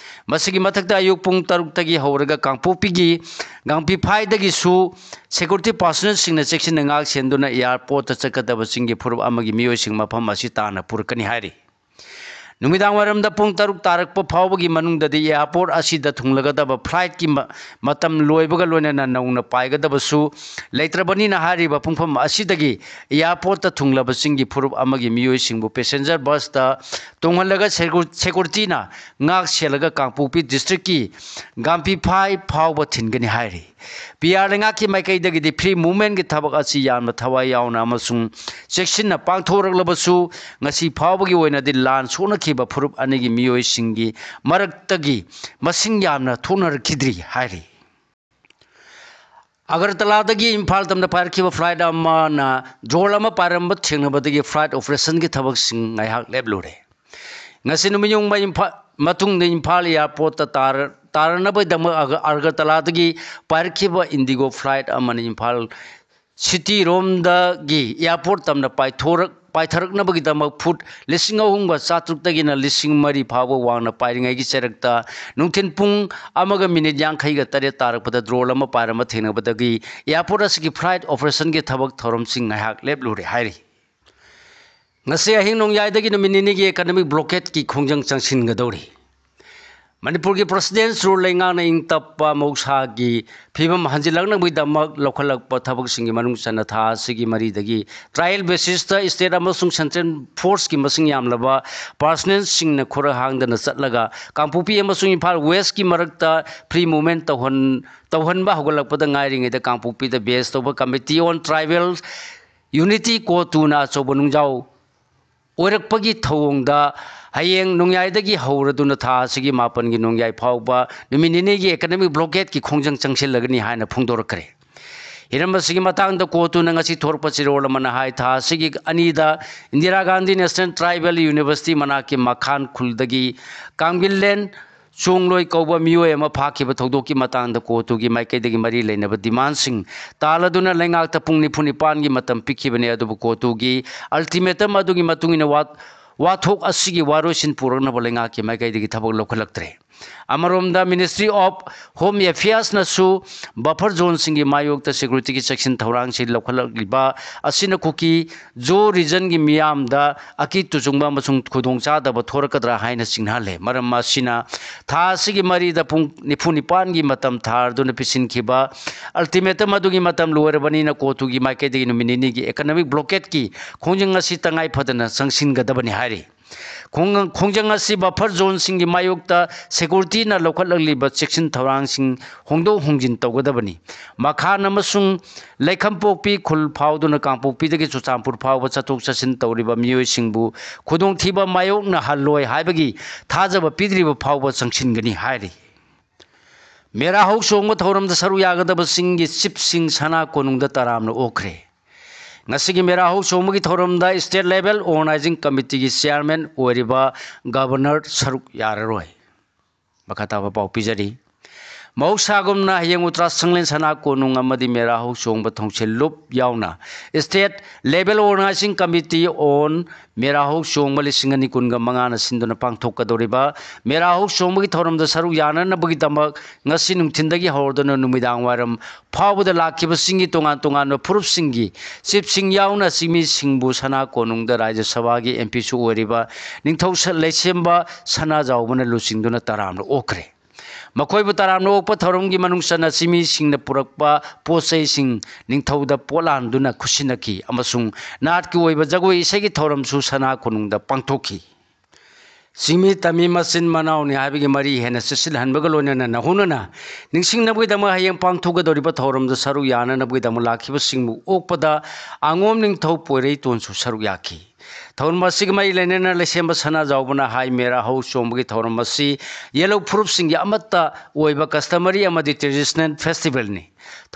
ꯃꯁꯤꯒꯤ ꯃꯊꯛꯇ ꯑꯌꯨꯛ ꯄꯨꯡ ꯇꯔꯨꯛꯇꯒꯤ ꯍꯧꯔꯒ ꯀꯥꯡꯄꯣꯛꯄꯤꯒꯤ ꯒꯥꯡꯐꯤꯐꯥꯏꯗꯒꯤꯁꯨ security personnelꯁꯤꯡꯅ ꯆꯦꯛꯁꯤꯟꯅ ꯉꯥꯛ ꯁꯦꯟꯗꯨꯅ airportꯇ ꯆꯠꯀꯗꯕꯁꯤꯡꯒꯤ ꯐꯨꯔꯨꯞ ꯑꯃꯒꯤ ꯃꯤꯑꯣꯏꯁꯤꯡ ꯃꯐꯝ ꯑꯁꯤ ꯇꯥꯟꯅ ꯄꯨꯔꯛꯀꯅꯤ ꯍꯥꯏꯔꯤ꯫ ꯅꯨꯃꯤꯗꯥꯡ ꯋꯥꯏꯔꯝꯗ ꯄꯨꯡ ꯇꯔꯨꯛ ꯇꯥꯔꯛꯄ ꯐꯥꯎꯕꯒꯤ ꯃꯅꯨꯡꯗꯗꯤ airport ꯑꯁꯤꯗ ꯊꯨꯡꯂꯒꯗꯕ flightꯀꯤ ꯃ-, ꯃꯇꯝ ꯂꯣꯏꯕꯒ ꯂꯣꯏꯅꯅ ꯅꯧꯅ ꯄꯥꯏꯒꯗꯕꯁꯨ ꯂꯩꯇ꯭ꯔꯕꯅꯤꯅ, ꯍꯥꯏꯔꯤꯕ ꯄꯨꯡꯐꯝ ꯑꯁꯤꯗꯒꯤ airportꯇ ꯊꯨꯡꯂꯕꯁꯤꯡꯒꯤ ꯐꯨꯔꯨꯞ ꯑꯃꯒꯤ ꯃꯤꯑꯣꯏꯁꯤꯡꯕꯨ passenger busꯇ ꯇꯣꯡꯍꯜꯂꯒ secu-, securityꯅ ꯉꯥꯛ ꯁꯦꯜꯂꯒ ꯀꯥꯡꯄꯣꯛꯄꯤ districtꯀꯤ ꯒꯥꯝꯐꯤꯐꯥꯏ ꯐꯥꯎꯕ ꯊꯤꯟꯒꯅꯤ ꯍꯥꯏꯔꯤ꯫ ꯄꯤ ꯑꯥꯔ ꯂꯩꯉꯥꯛꯀꯤ ꯃꯥꯏꯀꯩꯗꯒꯤꯗꯤ free movementꯀꯤ ꯊꯕꯛ ꯑꯁꯤ ꯌꯥꯝꯅ ꯊꯋꯥꯏ ꯌꯥꯎꯅ ꯑꯃꯁꯨꯡ ꯆꯦꯛꯁꯤꯟꯅ ꯄꯥꯡꯊꯣꯔꯛꯂꯕꯁꯨ, ꯉꯁꯤ ꯐꯥꯎꯕꯒꯤ ꯑꯣꯏꯅꯗꯤ ꯂꯥꯟ ꯁꯣꯛꯅꯈꯤꯕ ꯐꯨꯔꯨꯞ ꯑꯅꯤꯒꯤ ꯃꯤꯑꯣꯏꯁꯤꯡꯒꯤ ꯃꯔꯛꯇꯒꯤ ꯃꯁꯤꯡ ꯌꯥꯝꯅ ꯊꯣꯛꯅꯔꯛꯈꯤꯗ꯭ꯔꯤ ꯍꯥꯏꯔꯤ꯫ ꯑꯒꯔꯇꯂꯥꯗꯒꯤ ꯏꯝꯐꯥꯜ ꯇꯝꯅ ꯄꯥꯏꯔꯛꯈꯤꯕ flight ꯑꯃꯅ drone ꯑꯃ ꯄꯥꯏꯔꯝꯕ ꯊꯦꯡꯅꯕꯗꯒꯤ flight operationꯒꯤ ꯊꯕꯛꯁꯤꯡ ꯉꯥꯏꯍꯥꯛ ꯂꯦꯞꯂꯨꯔꯦ꯫ ꯉꯁꯤ ꯅꯨꯃꯤꯠꯌꯨꯡꯕ ꯏꯝꯐꯥ-, ꯃꯇꯨꯡꯗ ꯏꯝꯐꯥꯜ airportꯇ ꯇꯥꯔ-, ꯇꯥꯔꯅꯕꯒꯤꯗꯃꯛ ꯑꯒ-, ꯑꯒꯔꯇꯂꯥꯗꯒꯤ ꯄꯥꯏꯔꯛꯈꯤꯕ IndiGo flight ꯑꯃꯅ ꯏꯝꯐꯥꯜ cityꯔꯣꯝꯗꯒꯤ airport ꯇꯝꯅ ꯄꯥꯏꯊꯣꯔꯛ-, ꯄꯥꯏꯊꯔꯛꯅꯕꯒꯤꯗꯃꯛ foot ꯂꯤꯁꯤꯡ ꯑꯍꯨꯝꯒ ꯆꯥꯇ꯭ꯔꯨꯛꯇꯒꯤꯅ ꯂꯤꯁꯤꯡ ꯃꯔꯤ ꯐꯥꯎꯕ ꯋꯥꯡꯅ ꯄꯥꯏꯔꯤꯉꯩꯒꯤ ꯆꯔꯛꯇ ꯅꯨꯡꯊꯤꯜ ꯄꯨꯡ ꯑꯃꯒ minute ꯌꯥꯡꯈꯩꯒ ꯇꯔꯦꯠ ꯇꯥꯔꯛꯄꯗ drone ꯑꯃ ꯄꯥꯏꯔꯝꯕ ꯊꯦꯡꯅꯕꯗꯒꯤ airport ꯑꯁꯤꯒꯤ flight operationꯒꯤ ꯊꯕꯛ ꯊꯧꯔꯝꯁꯤꯡ ꯉꯥꯏꯍꯥꯛ ꯂꯦꯞꯂꯨꯔꯦ ꯍꯥꯏꯔꯤ꯫ ꯉꯁꯤ ꯑꯍꯤꯡ ꯅꯣꯡꯌꯥꯏꯗꯒꯤ ꯅꯨꯃꯤꯠ ꯅꯤꯅꯤꯒꯤ economic blockade ꯀꯤ ꯈꯣꯡꯖꯪ ꯆꯪꯁꯤꯟꯒꯗꯧꯔꯤ꯫ ꯃꯅꯤꯄꯨꯔꯒꯤ president's rule ꯂꯩꯉꯥꯛꯅ ꯏꯪ ꯇꯞꯄ ꯃꯍꯧꯁꯥꯒꯤ ꯐꯤꯕꯝ ꯍꯟꯖꯤꯜꯂꯛꯅꯕꯒꯤꯗꯃꯛ ꯂꯧꯈꯠꯂꯛꯄ ꯊꯕꯛꯁꯤꯡꯒꯤ ꯃꯅꯨꯡ ꯆꯟꯅ ꯊꯥ ꯑꯁꯤꯒꯤ ꯃꯔꯤꯗꯒꯤ trial basis ꯇ state ꯑꯃꯁꯨꯡ central force ꯀꯤ ꯃꯁꯤꯡ ꯌꯥꯝꯂꯕ personnel ꯁꯤꯡꯅ ꯈꯨꯔꯥꯏ ꯍꯥꯡꯗꯅ ꯆꯠꯂꯒ ꯀꯥꯡꯄꯣꯛꯄꯤ ꯑꯃꯁꯨꯡ ꯏꯝꯐꯥꯜ West ꯀꯤ ꯃꯔꯛꯇ free movement ꯇꯧꯍꯟ-, ꯇꯧꯍꯟꯕ ꯍꯧꯒꯠꯂꯛꯄꯗ ꯉꯥꯏꯔꯤꯉꯩꯗ ꯀꯥꯡꯄꯣꯛꯄꯤꯗ base ꯇꯧꯕ Committee on Tribal Unity, CoTU ꯅ ꯑꯆꯧꯕ ꯅꯨꯡꯖꯥꯎ ꯑꯣꯏꯔꯛꯄꯒꯤ ꯊꯧꯑꯣꯡꯗ ꯍꯌꯦꯡ ꯅꯣꯡꯌꯥꯏꯗꯒꯤ ꯍꯧꯔꯗꯨꯅ ꯊꯥ ꯑꯁꯤꯒꯤ ꯃꯥꯄꯟꯒꯤ ꯅꯣꯡꯌꯥꯏ ꯐꯥꯎꯕ ꯅꯨꯃꯤꯠ ꯅꯤꯅꯤꯒꯤ economic blockade ꯀꯤ ꯈꯣꯡꯖꯪ ꯆꯪꯁꯤꯜꯂꯒꯅꯤ ꯍꯥꯏꯅ ꯐꯣꯡꯗꯣꯔꯛꯈ꯭ꯔꯦ꯫ ꯍꯤꯔꯝ ꯑꯁꯤꯒꯤ ꯃꯇꯥꯡꯗ CoTU ꯅ ꯉꯁꯤ ꯊꯣꯔꯛꯄ ꯆꯦꯔꯣꯜ ꯑꯃꯅ ꯍꯥꯏ, ꯊꯥ ꯑꯁꯤꯒꯤ ꯑꯅꯤꯗ Indira Gandhi National Tribal University ꯃꯅꯥꯛꯀꯤ ꯃꯈꯥꯟ ꯈꯨꯜꯗꯒꯤ ꯀꯥꯡꯒꯤꯜꯂꯦꯟ ꯆꯣꯡꯂꯣꯏ ꯀꯧꯕ ꯃꯤꯑꯣꯏ ꯑꯃ ꯐꯥꯈꯤꯕ ꯊꯧꯗꯣꯛꯀꯤ ꯃꯇꯥꯡꯗ CoTU ꯒꯤ ꯃꯥꯏꯀꯩꯗꯒꯤ ꯃꯔꯤ ꯂꯩꯅꯕ demand ꯁꯤꯡ ꯇꯥꯜꯂꯗꯨꯅ ꯂꯩꯉꯥꯛꯇ ꯄꯨꯡ ꯅꯤꯐꯨ ꯅꯤꯄꯥꯟꯒꯤ ꯃꯇꯝ ꯄꯤꯈꯤꯕꯅꯤ, ꯑꯗꯨꯕꯨ CoTU ꯒꯤ ultimatum ꯑꯗꯨꯒꯤ ꯃꯇꯨꯡ ꯏꯟꯅ ꯋꯥ-, ꯋꯥꯊꯣꯛ ꯑꯁꯤꯒꯤ ꯋꯥꯔꯣꯏꯁꯤꯟ ꯄꯨꯔꯛꯅꯕ ꯂꯩꯉꯥꯛꯀꯤ ꯃꯥꯏꯀꯩꯗꯒꯤ ꯊꯕꯛ ꯂꯧꯈꯠꯂꯛꯇ꯭ꯔꯦ꯫ ꯑꯃꯔꯣꯝꯗ Ministry of Home Affairs ꯅꯁꯨ buffer zone ꯁꯤꯡꯒꯤ ꯃꯥꯌꯣꯛꯇ security ꯒꯤ ꯆꯦꯛꯁꯤꯟ ꯊꯧꯔꯥꯡꯁꯤꯡ ꯂꯧꯈꯠꯂꯛꯂꯤꯕ ꯑꯁꯤꯅ ꯀꯨꯀꯤ ꯖꯣ region ꯒꯤ ꯃꯤꯌꯥꯝꯗ ꯑꯀꯤ ꯇꯨꯖꯨꯡꯕ ꯑꯃꯁꯨꯡ ꯈꯨꯗꯣꯡꯆꯥꯗꯕ ꯊꯣꯔꯛꯀꯗ꯭ꯔꯥ ꯍꯥꯏꯅ ꯆꯤꯡꯅꯍꯜꯂꯦ꯫ ꯃꯔꯝ ꯑꯁꯤꯅ ꯊꯥ ꯑꯁꯤꯒꯤ ꯃꯔꯤꯗ ꯄꯨꯡ ꯅꯤꯐꯨ ꯅꯤꯄꯥꯟꯒꯤ ꯃꯇꯝ ꯊꯥꯔꯗꯨꯅ ꯄꯤꯁꯤꯟꯈꯤꯕ ultimatum ꯑꯗꯨꯒꯤ ꯃꯇꯝ ꯂꯣꯏꯔꯕꯅꯤꯅ CoTU ꯒꯤ ꯃꯥꯏꯀꯩꯗꯒꯤ ꯅꯨꯃꯤꯠ ꯅꯤꯅꯤꯒꯤ economic blockade ꯀꯤ ꯈꯣꯡꯖꯪ ꯑꯁꯤ ꯇꯉꯥꯏ ꯐꯗꯅ ꯆꯪꯁꯤꯟꯒꯗꯕꯅꯤ ꯍꯥꯏꯔꯤ꯫ ꯈꯣꯡ-, ꯈꯣꯡꯖꯪ ꯑꯁꯤ buffer zone ꯁꯤꯡꯒꯤ ꯃꯥꯌꯣꯛꯇ security ꯅ ꯂꯧꯈꯠꯂꯛꯂꯤꯕ ꯆꯦꯛꯁꯤꯟ ꯊꯧꯔꯥꯡꯁꯤꯡ ꯍꯣꯡꯗꯣꯛ ꯍꯣꯡꯖꯤꯟ ꯇꯧꯒꯗꯕꯅꯤ꯫ ꯃꯈꯥꯟ ꯑꯃꯁꯨꯡ ꯂꯩꯈꯝꯄꯣꯛꯄꯤ ꯈꯨꯜ ꯐꯥꯎꯗꯨꯅ ꯀꯥꯡꯄꯣꯛꯄꯤꯗꯒꯤ ꯆꯨꯔꯆꯥꯟꯄꯨꯔ ꯐꯥꯎꯕ ꯆꯠꯊꯣꯛ ꯆꯠꯁꯤꯟ ꯇꯧꯔꯤꯕ ꯃꯤꯑꯣꯏꯁꯤꯡꯕꯨ ꯈꯨꯗꯣꯡꯊꯤꯕ ꯃꯥꯌꯣꯛꯅꯍꯜꯂꯣꯏ ꯍꯥꯏꯕꯒꯤ ꯊꯥꯖꯕ ꯄꯤꯗ꯭ꯔꯤꯕ ꯐꯥꯎꯕ ꯆꯪꯁꯤꯟꯒꯅꯤ ꯍꯥꯏꯔꯤ꯫ ꯃꯦꯔꯥ ꯍꯧ ꯆꯣꯡꯕ ꯊꯧꯔꯝꯗ ꯁꯔꯨꯛ ꯌꯥꯒꯗꯕꯁꯤꯡꯒꯤ ꯆꯤꯞꯁꯤꯡ ꯁꯅꯥ ꯀꯣꯅꯨꯡꯗ ꯇꯔꯥꯝꯅ ꯑꯣꯛꯈ꯭ꯔꯦ꯫ ꯉꯁꯤꯒꯤ ꯃꯦꯔꯥ ꯍꯧ ꯆꯣꯡꯕꯒꯤ ꯊꯧꯔꯝꯗ State Level Organizing Committeeꯒꯤ Chairman ꯑꯣꯏꯔꯤꯕ Governor ꯁꯔꯨꯛ ꯌꯥꯔꯔꯣꯏ꯫ ꯃꯈꯥ ꯇꯥꯕ ꯄꯥꯎ ꯄꯤꯖꯔꯤ꯫ ꯃꯍꯧꯁꯥꯒꯨꯝꯅ ꯍꯌꯦꯡ ꯎꯇ꯭ꯔꯥ ꯁꯪꯂꯦꯟ ꯁꯅꯥ ꯀꯣꯅꯨꯡ ꯑꯃꯗꯤ ꯃꯦꯔꯥ ꯍꯧ ꯆꯣꯡꯕ ꯊꯣꯡꯁꯤꯜ ꯂꯨꯞ ꯌꯥꯎꯅ State Level Organizing Committee on ꯃꯦꯔꯥ ꯍꯧ ꯆꯣꯡꯕ ꯂꯤꯁꯤꯡ ꯑꯅꯤ ꯀꯨꯟꯒ ꯃꯉꯥꯅ ꯁꯤꯟꯗꯨꯅ ꯄꯥꯡꯊꯣꯛꯀꯗꯧꯔꯤꯕ ꯃꯦꯔꯥ ꯍꯧ ꯆꯣꯡꯕꯒꯤ ꯊꯧꯔꯝꯗ ꯁꯔꯨꯛ ꯌꯥꯅꯅꯕꯒꯤꯗꯃꯛ ꯉꯁꯤ ꯅꯨꯡꯊꯤꯟꯗꯒꯤ ꯍꯧꯔꯗꯨꯅ ꯅꯨꯃꯤꯗꯥꯡ ꯋꯥꯏꯔꯝ ꯐꯥꯎꯕꯗ ꯂꯥꯛꯈꯤꯕꯁꯤꯡꯒꯤ ꯇꯣꯉꯥꯟ ꯇꯣꯉꯥꯟꯕ ꯐꯨꯔꯨꯞꯁꯤꯡꯒꯤ ꯆꯤꯞꯁꯤꯡ ꯌꯥꯎꯅ ꯆꯤꯡꯃꯤꯁꯤꯡꯕꯨ ꯁꯅꯥ ꯀꯣꯅꯨꯡꯗ ꯔꯥꯖ꯭ꯌ ꯁꯚꯥꯒꯤ MPꯁꯨ ꯑꯣꯏꯔꯤꯕ ꯅꯤꯡꯊꯧ ꯁ-, ꯂꯩꯁꯦꯝꯕ ꯁꯅꯥꯖꯥꯎꯕꯅ ꯂꯨꯆꯤꯡꯗꯨꯅ ꯇꯔꯥꯝꯅ ꯑꯣꯛꯈ꯭ꯔꯦ꯫ ꯃꯈꯣꯏꯕꯨ ꯇꯔꯥꯝꯅ ꯑꯣꯛꯄ ꯊꯧꯔꯝꯒꯤ ꯃꯅꯨꯡ ꯆꯟꯅ ꯆꯤꯡꯃꯤꯁꯤꯡꯅ ꯄꯨꯔꯛꯄ ꯄꯣꯠ ꯆꯩꯁꯤꯡ ꯅꯤꯡꯊꯧꯗ ꯄꯣꯠꯂꯥꯟꯗꯨꯅ ꯈꯨꯠꯁꯤꯟꯅꯈꯤ ꯑꯃꯁꯨꯡ ꯅꯥꯠꯀꯤ ꯑꯣꯏꯕ ꯖꯒꯣꯏ ꯏꯁꯩꯒꯤ ꯊꯧꯔꯝꯁꯨ ꯁꯅꯥ ꯀꯣꯅꯨꯡꯗ ꯄꯥꯡꯊꯣꯛꯈꯤ꯫ ꯆꯤꯡꯃꯤ ꯇꯝꯃꯤ ꯃꯆꯤꯟ ꯃꯅꯥꯎꯅꯤ ꯍꯥꯏꯕꯒꯤ ꯃꯔꯤ ꯍꯦꯟꯅ ꯆꯦꯠꯁꯤꯜꯍꯟꯕꯒ ꯂꯣꯏꯅꯅ ꯅꯧꯍꯧꯅꯅ ꯅꯤꯡꯁꯤꯡꯅꯕꯒꯤꯗꯃꯛ ꯍꯌꯦꯡ ꯄꯥꯡꯊꯣꯛꯀꯗꯧꯔꯤꯕ ꯊꯧꯔꯝꯗ ꯁꯔꯨꯛ ꯌꯥꯅꯅꯕꯒꯤꯗꯃꯛ ꯂꯥꯛꯈꯤꯕꯁꯤꯡꯕꯨ ꯑꯣꯛꯄꯗ ꯑꯉꯣꯝ ꯅꯤꯡꯊꯧ ꯄꯣꯏꯔꯩꯇꯣꯟꯁꯨ ꯁꯔꯨꯛ ꯌꯥꯈꯤ꯫ ꯊꯧꯔꯝ ꯑꯁꯤꯒ ꯃꯔꯤ ꯂꯩꯅꯅ ꯂꯩꯁꯦꯝꯕ ꯁꯅꯥꯖꯥꯎꯕꯅ ꯍꯥꯏ, ꯃꯦꯔꯥ ꯍꯧ ꯆꯣꯡꯕꯒꯤ ꯊꯧꯔꯝ ꯑꯁꯤ ꯌꯦꯜꯍꯧ ꯐꯨꯔꯨꯞꯁꯤꯡꯒꯤ ꯑꯃꯠꯇ ꯑꯣꯏꯕ customary ꯑꯃꯗꯤ traditional festivalꯅꯤ꯫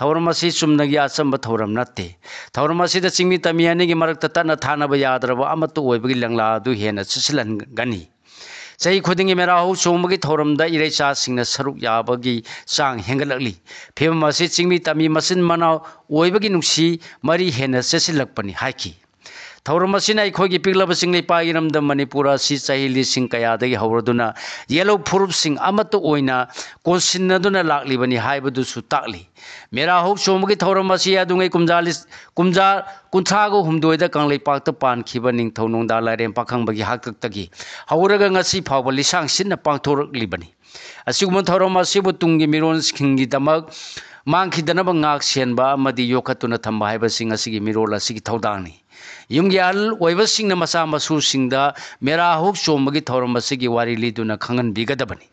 ꯊꯧꯔꯝ ꯑꯁꯤ ꯆꯨꯝꯅꯒꯤ ꯑꯆꯝꯕ ꯊꯧꯔꯝ ꯅꯠꯇꯦ꯫ ꯊꯧꯔꯝ ꯑꯁꯤꯗ ꯆꯤꯡꯃꯤ ꯇꯝꯃꯤ ꯑꯅꯤꯒꯤ ꯃꯔꯛꯇ ꯇꯠꯅ ꯊꯥꯅꯕ ꯌꯥꯗ꯭ꯔꯕ ꯑꯃꯠꯇ ꯑꯣꯏꯕꯒꯤ ꯂꯪꯂꯥ ꯑꯗꯨ ꯍꯦꯟꯅ ꯆꯦꯠꯁꯤꯜꯍꯟꯒꯅꯤ꯫ ꯆꯍꯤ ꯈꯨꯗꯤꯡꯒꯤ ꯃꯦꯔꯥ ꯍꯧ ꯆꯣꯡꯕꯒꯤ ꯊꯧꯔꯝꯗ ꯏꯔꯩꯆꯥꯁꯤꯡꯅ ꯁꯔꯨꯛ ꯌꯥꯕꯒꯤ ꯆꯥꯡ ꯍꯦꯟꯒꯠꯂꯛꯂꯤ꯫ ꯐꯤꯕꯝ ꯑꯁꯤ ꯆꯤꯡꯃꯤ ꯇꯝꯃꯤ ꯃꯆꯤꯟ ꯃꯅꯥꯎ ꯑꯣꯏꯕꯒꯤ ꯅꯨꯡꯁꯤ ꯃꯔꯤ ꯍꯦꯟꯅ ꯆꯦꯠꯁꯤꯜꯂꯛꯄꯅꯤ ꯍꯥꯏꯈꯤ꯫ ꯊꯧꯔꯝ ꯑꯁꯤꯅ ꯑꯩꯈꯣꯏꯒꯤ ꯄꯤꯛꯂꯕ ꯆꯤꯡꯂꯩꯄꯥꯛ ꯏꯔꯝꯗꯝ ꯃꯅꯤꯄꯨꯔ ꯑꯁꯤ ꯆꯍꯤ ꯂꯤꯁꯤꯡ ꯀꯌꯥꯗꯒꯤ ꯍꯧꯔꯗꯨꯅ ꯌꯦꯜꯍꯧ ꯐꯨꯔꯨꯞꯁꯤꯡ ꯑꯃꯠꯇ ꯑꯣꯏꯅ ꯀꯣꯟꯁꯤꯟꯅꯗꯨꯅ ꯂꯥꯛꯂꯤꯕꯅꯤ ꯍꯥꯏꯕꯗꯨꯁꯨ ꯇꯥꯛꯂꯤ꯫ ꯃꯦꯔꯥ ꯍꯧ ꯆꯣꯡꯕꯒꯤ ꯊꯧꯔꯝ ꯑꯁꯤ ꯌꯥꯗꯨꯉꯩ ꯀꯨꯝꯖꯥ ꯂꯤꯁ-, ꯀꯨꯝꯖꯥ ꯀꯨꯟꯊ꯭ꯔꯥꯒ ꯍꯨꯝꯗꯣꯏꯗ ꯀꯪꯂꯩꯄꯥꯛꯇ ꯄꯥꯟꯈꯤꯕ ꯅꯤꯡꯊꯧ ꯅꯣꯡꯗꯥ ꯂꯥꯏꯔꯦꯝ ꯄꯥꯈꯪꯕꯒꯤ ꯍꯥꯛꯇꯛꯇꯒꯤ ꯍꯧꯔꯒ ꯉꯁꯤ ꯐꯥꯎꯕ ꯂꯤꯁꯥꯡ ꯁꯤꯠꯅ ꯄꯥꯡꯊꯣꯔꯛꯂꯤꯕꯅꯤ꯫ ꯑꯁꯤꯒꯨꯝꯕ ꯊꯧꯔꯝ ꯑꯁꯤꯕꯨ ꯇꯨꯡꯒꯤ ꯃꯤꯔꯣꯜꯁꯤꯡꯒꯤꯗꯃꯛ ꯃꯥꯡꯈꯤꯗꯅꯕ ꯉꯥꯛ ꯁꯦꯟꯕ ꯑꯃꯗꯤ ꯌꯣꯛꯈꯠꯇꯨꯅ ꯊꯝꯕ ꯍꯥꯏꯕꯁꯤ ꯉꯁꯤꯒꯤ ꯃꯤꯔꯣꯜ ꯑꯁꯤꯒꯤ ꯊꯧꯗꯥꯡꯅꯤ꯫ ꯌꯨꯝꯒꯤ ꯑꯍꯜ ꯑꯣꯏꯕꯁꯤꯡꯅ ꯃꯆꯥ ꯃꯁꯨꯁꯤꯡꯗ ꯃꯦꯔꯥ ꯍꯧ ꯆꯣꯡꯕꯒꯤ ꯊꯧꯔꯝ ꯑꯁꯤꯒꯤ ꯋꯥꯔꯤ ꯂꯤꯗꯨꯅ ꯈꯪꯍꯟꯕꯤꯒꯗꯕꯅꯤ꯫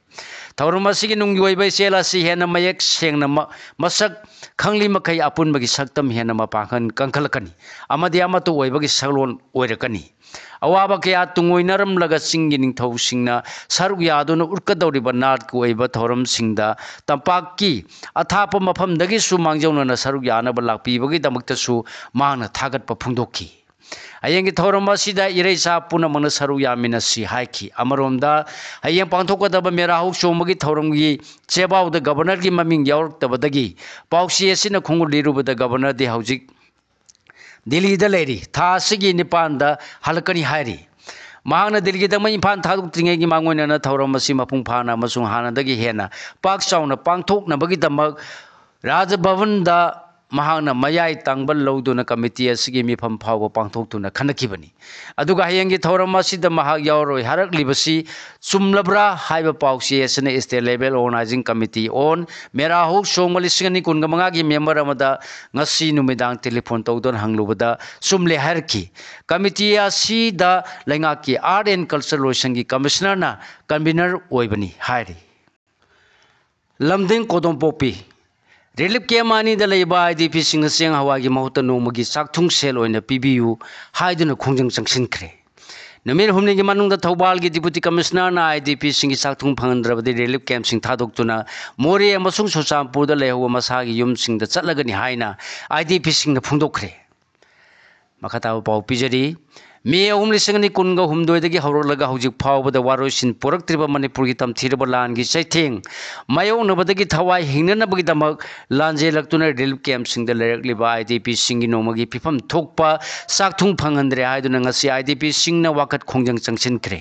ꯊꯧꯔꯝ ꯑꯁꯤꯒꯤ ꯅꯨꯡꯒꯤ ꯑꯣꯏꯕ ꯏꯆꯦꯜ ꯑꯁꯤ ꯍꯦꯟꯅ ꯃꯌꯦꯛ ꯁꯦꯡꯅ ꯃ-, ꯃꯁꯛ ꯈꯪꯂꯤ ꯃꯈꯩ ꯑꯄꯨꯟꯕꯒꯤ ꯁꯛꯇꯝ ꯍꯦꯟꯅ ꯃꯄꯥꯡꯒꯜ ꯀꯟꯈꯠꯂꯛꯀꯅꯤ ꯑꯃꯗꯤ ꯑꯃꯠꯇ ꯑꯣꯏꯕꯒꯤ ꯁꯛꯂꯣꯟ ꯑꯣꯏꯔꯛꯀꯅꯤ꯫ ꯑꯋꯥꯕ ꯀꯌꯥ ꯇꯨꯡꯑꯣꯏꯅꯔꯝꯂꯒ ꯆꯤꯡꯒꯤ ꯅꯤꯡꯊꯧꯁꯤꯡꯅ ꯁꯔꯨꯛ ꯌꯥꯗꯨꯅ ꯎꯠꯀꯗꯧꯔꯤꯕ ꯅꯥꯠꯀꯤ ꯑꯣꯏꯕ ꯊꯧꯔꯝꯁꯤꯡꯗ ꯇꯝꯄꯥꯛꯀꯤ ꯑꯊꯥꯞꯄ ꯃꯐꯝꯗꯒꯤꯁꯨ ꯃꯥꯡꯖꯧꯅꯅ ꯁꯔꯨꯛ ꯌꯥꯅꯕ ꯂꯥꯛꯄꯤꯕꯒꯤꯗꯃꯛꯇꯁꯨ ꯃꯍꯥꯛꯅ ꯊꯥꯒꯠꯄ ꯐꯣꯡꯗꯣꯛꯈꯤ꯫ ꯍꯌꯦꯡꯒꯤ ꯊꯧꯔꯝ ꯑꯁꯤꯗ ꯏꯔꯩꯆꯥ ꯄꯨꯝꯅꯃꯛꯅ ꯁꯔꯨꯛ ꯌꯥꯃꯤꯟꯅꯁꯤ ꯍꯥꯏꯈꯤ꯫ ꯑꯃꯔꯣꯝꯗ, ꯍꯌꯦꯡ ꯄꯥꯡꯊꯣꯛꯀꯗꯕ ꯃꯦꯔꯥ ꯍꯧ ꯆꯣꯡꯕꯒꯤ ꯊꯧꯔꯝꯒꯤ ꯆꯦꯕꯥꯎꯗ ꯒꯕꯔꯅꯔꯒꯤ ꯃꯃꯤꯡ ꯌꯥꯎꯔꯛꯇꯕꯗꯒꯤ ꯄꯥꯎꯆꯦ ꯑꯁꯤꯅ ꯈꯣꯡꯒꯨꯜ ꯂꯤꯔꯨꯕꯗ ꯒꯕꯔꯅꯔꯗꯤ ꯍꯧꯖꯤꯛ ꯗꯤꯜꯂꯤꯗ ꯂꯩꯔꯤ, ꯊꯥ ꯑꯁꯤꯒꯤ ꯅꯤꯄꯥꯟꯗ ꯍꯜꯂꯛꯀꯅꯤ ꯍꯥꯏꯔꯤ꯫ ꯃꯍꯥꯛꯅ ꯗꯤꯜꯂꯤꯗꯃꯛ ꯏꯝꯐꯥꯜ ꯊꯥꯗꯣꯛꯇ꯭ꯔꯤꯉꯩꯒꯤ ꯃꯥꯡꯑꯣꯏꯅꯅ ꯊꯧꯔꯝ ꯑꯁꯤ ꯃꯄꯨꯡ ꯐꯥꯅ ꯑꯃꯁꯨꯡ ꯍꯥꯟꯅꯗꯒꯤ ꯍꯦꯟꯅ ꯄꯥꯛ ꯆꯥꯎꯅ ꯄꯥꯡꯊꯣꯛꯅꯕꯒꯤꯗꯃꯛ ꯔꯥꯖ ꯚꯕꯟꯗ ꯃꯍꯥꯛꯅ ꯃꯌꯥꯏ ꯇꯥꯡꯕ ꯂꯧꯗꯨꯅ ꯀꯃꯤꯇꯤ ꯑꯁꯤꯒꯤ ꯃꯤꯐꯝ ꯐꯥꯎꯕ ꯄꯥꯡꯊꯣꯛꯇꯨꯅ ꯈꯟꯅꯈꯤꯕꯅꯤ꯫ ꯑꯗꯨꯒ ꯍꯌꯦꯡꯒꯤ ꯊꯧꯔꯝ ꯑꯁꯤꯗ ꯃꯍꯥꯛ ꯌꯥꯎꯔꯣꯏ ꯍꯥꯏꯔꯛꯂꯤꯕꯁꯤ ꯆꯨꯝꯂꯕ꯭ꯔꯥ ꯍꯥꯏꯕ ꯄꯥꯎꯆꯦ ꯑꯁꯤꯅ State Level Organizing Committee on ꯃꯦꯔꯥ ꯍꯧ ꯆꯣꯡꯕ ꯂꯤꯁꯤꯡ ꯑꯅꯤ ꯀꯨꯟꯒ ꯃꯉꯥꯒꯤ member ꯑꯃꯗ ꯉꯁꯤ ꯅꯨꯃꯤꯗꯥꯡ telephone ꯇꯧꯗꯨꯅ ꯍꯪꯂꯨꯕꯗ ꯆꯨꯝꯂꯦ ꯍꯥꯏꯔꯛꯈꯤ꯫ ꯀꯃꯤꯇꯤ ꯑꯁꯤꯗ ꯂꯩꯉꯥꯛꯀꯤ Art and Culture ꯂꯣꯏꯁꯪꯒꯤ commissionerꯅ convener ꯑꯣꯏꯕꯅꯤ ꯍꯥꯏꯔꯤ꯫ ꯂꯝꯗꯤꯡ ꯀꯣꯗꯣꯝꯄꯣꯛꯄꯤ꯫ Relief camp ꯑꯅꯤꯗ ꯂꯩꯕ IDPꯁꯤꯡꯅ ꯆꯦꯡ ꯍꯋꯥꯏꯒꯤ ꯃꯍꯨꯠꯇ ꯅꯣꯡꯃꯒꯤ ꯆꯥꯛꯊꯨꯡ ꯁꯦꯜ ꯑꯣꯏꯅ ꯄꯤꯕꯤꯌꯨ ꯍꯥꯏꯗꯨꯅ ꯈꯣꯡꯖꯪ ꯆꯪꯁꯤꯟꯈ꯭ꯔꯦ꯫ ꯅꯨꯃꯤꯠ ꯍꯨꯝꯅꯤꯒꯤ ꯃꯅꯨꯡꯗ ꯊꯧꯕꯥꯜꯒꯤ deputy commissionerꯅ IDPꯁꯤꯡꯒꯤ ꯆꯥꯛꯊꯨꯡ ꯐꯪꯍꯟꯗ꯭ꯔꯕꯗꯤ relief campꯁꯤꯡ ꯊꯥꯗꯣꯛꯇꯨꯅ ꯃꯣꯔꯦ ꯑꯃꯁꯨꯡ ꯆꯨꯔꯆꯥꯟꯄꯨꯔꯗ ꯂꯩꯍꯧꯕ ꯃꯁꯥꯒꯤ ꯌꯨꯝꯁꯤꯡꯗ ꯆꯠꯂꯒꯅꯤ ꯍꯥꯏꯅ IDPꯁꯤꯡꯅ ꯐꯣꯡꯗꯣꯛꯈ꯭ꯔꯦ꯫ ꯃꯈꯥ ꯇꯥꯕ ꯄꯥꯎ ꯄꯤꯖꯔꯤ꯫ ꯃꯦ ꯑꯍꯨꯝ, ꯂꯤꯁꯤꯡ ꯑꯅꯤ ꯀꯨꯟꯒ ꯍꯨꯝꯗꯣꯏꯗꯒꯤ ꯍꯧꯔꯛꯂꯒ ꯍꯧꯖꯤꯛ ꯐꯥꯎꯕꯗ ꯋꯥꯔꯣꯏꯁꯤꯟ ꯄꯨꯔꯛꯇ꯭ꯔꯤꯕ ꯃꯅꯤꯄꯨꯔꯒꯤ ꯇꯝꯊꯤꯔꯕ ꯂꯥꯟꯒꯤ ꯆꯩꯊꯦꯡ ꯃꯥꯌꯣꯛꯅꯕꯗꯒꯤ ꯊꯋꯥꯏ ꯍꯤꯡꯅꯅꯕꯒꯤꯗꯃꯛ ꯂꯥꯟꯖꯦꯜꯂꯛꯇꯨꯅ relief campꯁꯤꯡꯗ ꯂꯩꯔꯛꯂꯤꯕ IDPꯁꯤꯡꯒꯤ ꯅꯣꯡꯃꯒꯤ ꯄꯤꯐꯝ ꯊꯣꯛꯄ ꯆꯥꯛꯊꯨꯡ ꯐꯪꯍꯟꯗ꯭ꯔꯦ ꯍꯥꯏꯗꯨꯅ ꯉꯁꯤ IDPꯁꯤꯡꯅ ꯋꯥꯀꯠ ꯈꯣꯡꯖꯪ ꯆꯪꯁꯤꯟꯈ꯭ꯔꯦ꯫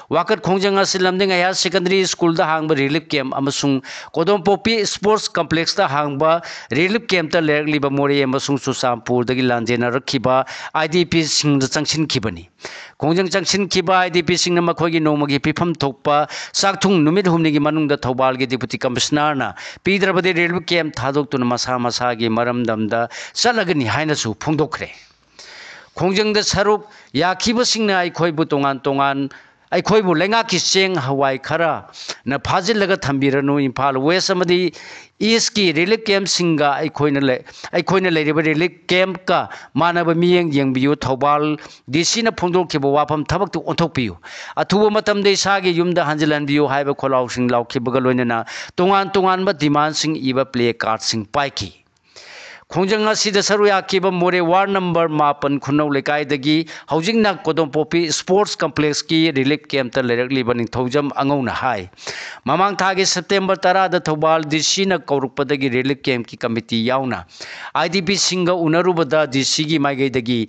ꯋꯥꯀꯠ ꯈꯣꯡꯖꯪ ꯑꯁꯤ ꯂꯝꯗꯤꯡ Higher Secondary Schoolꯗ ꯍꯥꯡꯕ relief camp ꯑꯃꯁꯨꯡ ꯀꯣꯗꯣꯝꯄꯣꯛꯄꯤ Sports Complexꯇ ꯍꯥꯡꯕ relief campꯇ ꯂꯩꯔꯛꯂꯤꯕ ꯃꯣꯔꯦ ꯑꯃꯁꯨꯡ ꯆꯨꯔꯆꯥꯟꯄꯨꯔꯗꯒꯤ ꯂꯥꯟꯖꯦꯟꯅꯔꯛꯈꯤꯕ IDPꯁꯤꯡꯗ ꯆꯪꯁꯤꯟꯈꯤꯕꯅꯤ꯫ ꯈꯣꯡꯖꯪ ꯆꯪꯁꯤꯟꯈꯤꯕ IDPꯁꯤꯡꯅ ꯃꯈꯣꯏꯒꯤ ꯅꯣꯡꯃꯒꯤ ꯄꯤꯐꯝ ꯊꯣꯛꯄ ꯆꯥꯛꯊꯨꯡ ꯅꯨꯃꯤꯠ ꯍꯨꯝꯅꯤꯒꯤ ꯃꯅꯨꯡꯗ ꯊꯧꯕꯥꯜꯒꯤ deputy commissionerꯅ ꯄꯤꯗ꯭ꯔꯕꯗꯤ relief camp ꯊꯥꯗꯣꯛꯇꯨꯅ ꯃꯁꯥ ꯃꯁꯥꯒꯤ ꯃꯔꯝꯗꯝꯗ ꯆꯠꯂꯒꯅꯤ ꯍꯥꯏꯅꯁꯨ ꯐꯣꯡꯗꯣꯛꯈ꯭ꯔꯦ꯫ ꯈꯣꯡꯖꯪꯗ ꯁꯔꯨꯛ ꯌꯥꯈꯤꯕꯁꯤꯡꯅ ꯑꯩꯈꯣꯏꯕꯨ ꯇꯣꯉꯥꯟ ꯇꯣꯉꯥꯟ ꯑꯩꯈꯣꯏꯕꯨ ꯂꯩꯉꯥꯛꯀꯤ ꯆꯦꯡ ꯍꯋꯥꯏ ꯈꯔꯅ ꯐꯥꯖꯤꯜꯂꯒ ꯊꯝꯕꯤꯔꯅꯨ꯫ ꯏꯝꯐꯥꯜ ꯋꯦꯁ ꯑꯃꯗꯤ ꯏꯁꯀꯤ ꯔꯤꯂꯤꯐ ꯀꯦꯝꯞꯁꯤꯡꯒ ꯑꯩꯈꯣꯏꯅ ꯂꯩ-, ꯑꯩꯈꯣꯏꯅ ꯂꯩꯔꯤꯕ ꯔꯤꯂꯤꯐ ꯀꯦꯝꯞꯀ ꯃꯥꯟꯅꯕ ꯃꯤꯠꯌꯦꯡ ꯌꯦꯡꯕꯤꯌꯨ꯫ ꯊꯧꯕꯥꯜ ꯗꯤ ꯁꯤꯅ ꯐꯣꯡꯗꯣꯛꯈꯤꯕ ꯋꯥꯐꯝ ꯊꯕꯛꯇꯨ ꯑꯣꯟꯊꯣꯛꯄꯤꯌꯨ꯫ ꯑꯊꯨꯕ ꯃꯇꯝꯗ ꯏꯁꯥꯒꯤ ꯌꯨꯝꯗ ꯍꯟꯖꯤꯜꯍꯟꯕꯤꯌꯨ ꯍꯥꯏꯕ ꯈꯣꯜꯂꯥꯎꯁꯤꯡ ꯂꯥꯎꯈꯤꯕꯒ ꯂꯣꯏꯅꯅ ꯇꯣꯉꯥꯟ ꯇꯣꯉꯥꯟꯕ ꯗꯤꯃꯥꯟꯁꯤꯡ ꯏꯕ ꯄ꯭ꯂꯦ ꯀꯥꯔꯠꯁꯤꯡ ꯄꯥꯏꯈꯤ꯫ ꯈꯣꯡꯖꯪ ꯑꯁꯤꯗ ꯁꯔꯨꯛ ꯌꯥꯈꯤꯕ ꯃꯣꯔꯦ ꯋꯥꯔꯗ ꯅꯝꯕꯔ ꯃꯥꯄꯟ ꯈꯨꯅꯧ ꯂꯩꯀꯥꯏꯗꯒꯤ ꯍꯧꯖꯤꯛꯅ ꯀꯣꯗꯣꯝꯄꯣꯛꯄꯤ ꯁ꯭ꯄꯣꯔꯠꯁ ꯀꯝꯄ꯭ꯂꯦꯛꯁꯀꯤ ꯔꯤꯂꯤꯐ ꯀꯦꯝꯞꯇ ꯂꯩꯔꯛꯂꯤꯕ ꯅꯤꯡꯊꯧꯖꯝ ꯑꯉꯧꯅ ꯍꯥꯏ, ꯃꯃꯥꯡ ꯊꯥꯒꯤ ꯁꯦꯞꯇꯦꯝꯕꯔ ꯇꯔꯥꯗ ꯊꯧꯕꯥꯜ ꯗꯤ ꯁꯤꯅ ꯀꯧꯔꯛꯄꯗꯒꯤ ꯔꯤꯂꯤꯐ ꯀꯦꯝꯞꯀꯤ ꯀꯃꯤꯇꯤ ꯌꯥꯎꯅ ꯑꯥꯏ ꯗꯤ ꯄꯤꯁꯤꯡꯒ ꯎꯅꯔꯨꯕꯗ ꯗꯤ ꯁꯤꯒꯤ ꯃꯥꯏꯀꯩꯗꯒꯤ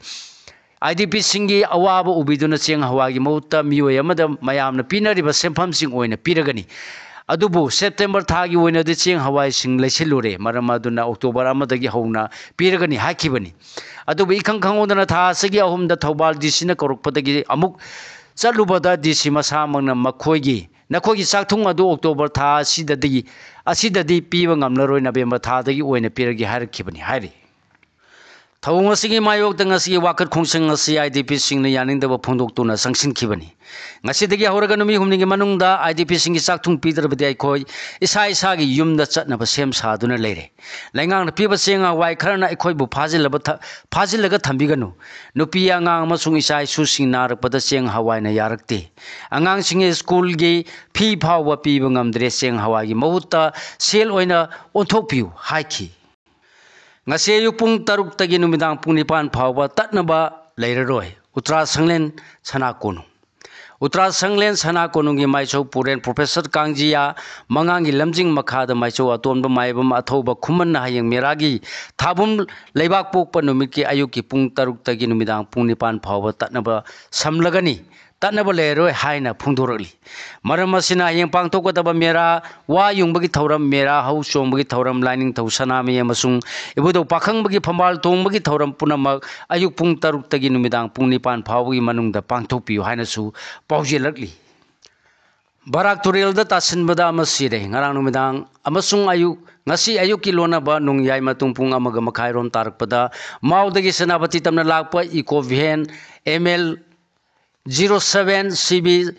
ꯑꯥꯏ ꯗꯤ ꯄꯤꯁꯤꯡꯒꯤ ꯑꯋꯥꯕ ꯎꯕꯤꯗꯨꯅ ꯆꯦꯡ ꯍꯋꯥꯏꯒꯤ ꯃꯍꯨꯠꯇ ꯃꯤꯑꯣꯏ ꯑꯃꯗ ꯃꯌꯥꯝꯅ ꯄꯤꯅꯔꯤꯕ ꯁꯦꯟꯐꯝꯁꯤꯡ ꯑꯣꯏꯅ ꯄꯤꯔꯒꯅꯤ꯫ ꯑꯗꯨꯕꯨ ꯁꯦꯞꯇꯦꯝꯕꯔ ꯊꯥꯒꯤ ꯑꯣꯏꯅꯗꯤ ꯆꯦꯡ ꯍꯋꯥꯏꯁꯤꯡ ꯂꯩꯁꯤꯜꯂꯨꯔꯦ, ꯃꯔꯝ ꯑꯗꯨꯅ ꯑꯣꯛꯇꯣꯕꯔ ꯑꯃꯗꯒꯤ ꯍꯧꯅ ꯄꯤꯔꯒꯅꯤ ꯍꯥꯏꯈꯤꯕꯅꯤ꯫ ꯑꯗꯨꯕꯨ ꯏꯈꯪ ꯈꯪꯍꯧꯗꯅ ꯊꯥ ꯑꯁꯤꯒꯤ ꯑꯍꯨꯝꯗ ꯊꯧꯕꯥꯜ ꯗꯤ ꯁꯤꯅ ꯀꯧꯔꯛꯄꯗꯒꯤ ꯑꯃꯨꯛ ꯆꯠꯂꯨꯕꯗ ꯗꯤ ꯁꯤ ꯃꯁꯥꯃꯛꯅ ꯃꯈꯣꯏꯒꯤ, "ꯅꯈꯣꯏꯒꯤ ꯆꯥꯛꯊꯨꯡ ꯑꯗꯨ ꯑꯣꯛꯇꯣꯕꯔ ꯊꯥ ꯑꯁꯤꯗꯗꯒꯤ, ꯑꯁꯤꯗꯗꯤ ꯄꯤꯕ ꯉꯝꯂꯔꯣꯏ, ꯅꯕꯦꯝꯕꯔ ꯊꯥꯗꯒꯤ ꯑꯣꯏꯅ ꯄꯤꯔꯒꯦ" ꯍꯥꯏꯔꯛꯈꯤꯕꯅꯤ ꯍꯥꯏꯔꯤ꯫ ꯊꯧꯑꯣꯡ ꯑꯁꯤꯒꯤ ꯃꯥꯌꯣꯛꯇ ꯉꯁꯤꯒꯤ ꯋꯥꯀꯠ ꯈꯣꯡꯖꯪ ꯑꯁꯤ ꯑꯥꯏ ꯗꯤ ꯄꯤꯁꯤꯡꯅ ꯌꯥꯅꯤꯡꯗꯕ ꯐꯣꯡꯗꯣꯛꯇꯨꯅ ꯆꯪꯁꯤꯟꯈꯤꯕꯅꯤ꯫ ꯉꯁꯤꯗꯒꯤ ꯍꯧꯔꯒ ꯅꯨꯃꯤꯠ ꯍꯨꯝꯅꯤꯒꯤ ꯃꯅꯨꯡꯗ ꯑꯥꯏ ꯗꯤ ꯄꯤꯁꯤꯡꯒꯤ ꯆꯥꯛꯊꯨꯡ ꯄꯤꯗ꯭ꯔꯕꯗꯤ ꯑꯩꯈꯣꯏ ꯏꯁꯥ ꯏꯁꯥꯒꯤ ꯌꯨꯝꯗ ꯆꯠꯅꯕ ꯁꯦꯝ ꯁꯥꯗꯨꯅ ꯂꯩꯔꯦ꯫ ꯂꯩꯉꯥꯛꯅ ꯄꯤꯕ ꯆꯦꯡ ꯍꯋꯥꯏ ꯈꯔꯅ ꯑꯩꯈꯣꯏꯕꯨ ꯐꯥꯖꯤꯜꯂꯕ ꯊ-, ꯐꯥꯖꯤꯜꯂꯒ ꯊꯝꯕꯤꯒꯅꯨ꯫ ꯅꯨꯄꯤ ꯑꯉꯥꯡ ꯑꯃꯁꯨꯡ ꯏꯆꯥ ꯏꯁꯨꯁꯤꯡ ꯅꯥꯔꯛꯄꯗ ꯆꯦꯡ ꯍꯋꯥꯏꯅ ꯌꯥꯔꯛꯇꯦ꯫ ꯑꯉꯥꯡꯁꯤꯡꯒꯤ ꯁ꯭ꯀꯨꯜꯒꯤ ꯐꯤ ꯐꯥꯎꯕ ꯄꯤꯕ ꯉꯝꯗ꯭ꯔꯦ꯫ ꯆꯦꯡ ꯍꯋꯥꯏꯒꯤ ꯃꯍꯨꯠꯇ ꯁꯦꯜ ꯑꯣꯏꯅ ꯑꯣꯟꯊꯣꯛꯄꯤꯌꯨ ꯍꯥꯏꯈꯤ꯫ ꯉꯁꯤ ꯑꯌꯨꯛ ꯄꯨꯡ ꯇꯔꯨꯛꯇꯒꯤ ꯅꯨꯃꯤꯗꯥꯡ ꯄꯨꯡ ꯅꯤꯄꯥꯟ ꯐꯥꯎꯕ ꯇꯠꯅꯕ ꯂꯩꯔꯔꯣꯏ꯫ ꯎꯇ꯭ꯔꯥ ꯁꯪꯂꯦꯟ ꯁꯅꯥ ꯀꯣꯅꯨꯡ꯫ ꯎꯇ꯭ꯔꯥ ꯁꯪꯂꯦꯟ ꯁꯅꯥ ꯀꯣꯅꯨꯡꯒꯤ ꯃꯥꯏꯆꯧ ꯄꯨꯔꯦꯟ ꯄ꯭ꯔꯣꯐꯦꯁꯔ ꯀꯥꯡꯖꯤꯌꯥ ꯃꯉꯥꯡꯒꯤ ꯂꯝꯖꯤꯡ ꯃꯈꯥꯗ ꯃꯥꯏꯆꯧ ꯑꯇꯣꯟꯕ ꯃꯥꯏꯕꯝ ꯑꯊꯧꯕ ꯈꯨꯃꯟꯅ ꯍꯌꯦꯡ ꯃꯦꯔꯥꯒꯤ ꯊꯥꯕꯨꯝ ꯂꯩꯕꯥꯛ ꯄꯣꯛꯄ ꯅꯨꯃꯤꯠꯀꯤ ꯑꯌꯨꯛꯀꯤ ꯄꯨꯡ ꯇꯔꯨꯛꯇꯒꯤ ꯅꯨꯃꯤꯗꯥꯡ ꯄꯨꯡ ꯅꯤꯄꯥꯟ ꯐꯥꯎꯕ ꯇꯠꯅꯕ ꯁꯝꯂꯒꯅꯤ꯫ ꯇꯠꯅꯕ ꯂꯩꯔꯔꯣꯏ ꯍꯥꯏꯅ ꯐꯣꯡꯗꯣꯔꯛꯂꯤ꯫ ꯃꯔꯝ ꯑꯁꯤꯅ ꯍꯌꯦꯡ ꯄꯥꯡꯊꯣꯛꯀꯗꯕ ꯃꯦꯔꯥ, ꯋꯥ ꯌꯨꯡꯕꯒꯤ ꯊꯧꯔꯝ, ꯃꯦꯔꯥ ꯍꯧ ꯆꯣꯡꯕꯒꯤ ꯊꯧꯔꯝ, ꯂꯥꯏꯅꯤꯡꯊꯧ ꯁꯅꯥꯃꯍꯤ ꯑꯃꯁꯨꯡ ꯏꯕꯨꯙꯧ ꯄꯥꯈꯪꯕꯒꯤ ꯐꯝꯕꯥꯜ ꯇꯣꯡꯕꯒꯤ ꯊꯧꯔꯝ ꯄꯨꯝꯅꯃꯛ ꯑꯌꯨꯛ ꯄꯨꯡ ꯇꯔꯨꯛꯇꯒꯤ ꯅꯨꯃꯤꯗꯥꯡ ꯄꯨꯡ ꯅꯤꯄꯥꯟ ꯐꯥꯎꯕꯒꯤ ꯃꯅꯨꯡꯗ ꯄꯥꯡꯊꯣꯛꯄꯤꯌꯨ ꯍꯥꯏꯅꯁꯨ ꯄꯥꯎꯖꯦꯜꯂꯛꯂꯤ꯫ ꯕꯔꯥꯛ ꯇꯨꯔꯦꯜꯗ ꯇꯥꯁꯤꯟꯕꯗ ꯑꯃ ꯁꯤꯔꯦ꯫ ꯉꯔꯥꯡ ꯅꯨꯃꯤꯗꯥꯡ ꯑꯃꯁꯨꯡ ꯑꯌꯨꯛ, ꯉꯁꯤ ꯑꯌꯨꯛꯀꯤ ꯂꯣꯟꯅꯕ ꯅꯣꯡꯌꯥꯏ ꯃꯇꯨꯡ ꯄꯨꯡ ꯑꯃꯒ ꯃꯈꯥꯏꯔꯣꯝ ꯇꯥꯔꯛꯄꯗ ꯃꯥꯎꯗꯒꯤ ꯁꯦꯅꯥꯄꯇꯤ ꯇꯝꯅ ꯂꯥꯛꯄ eco van M L zero seven C B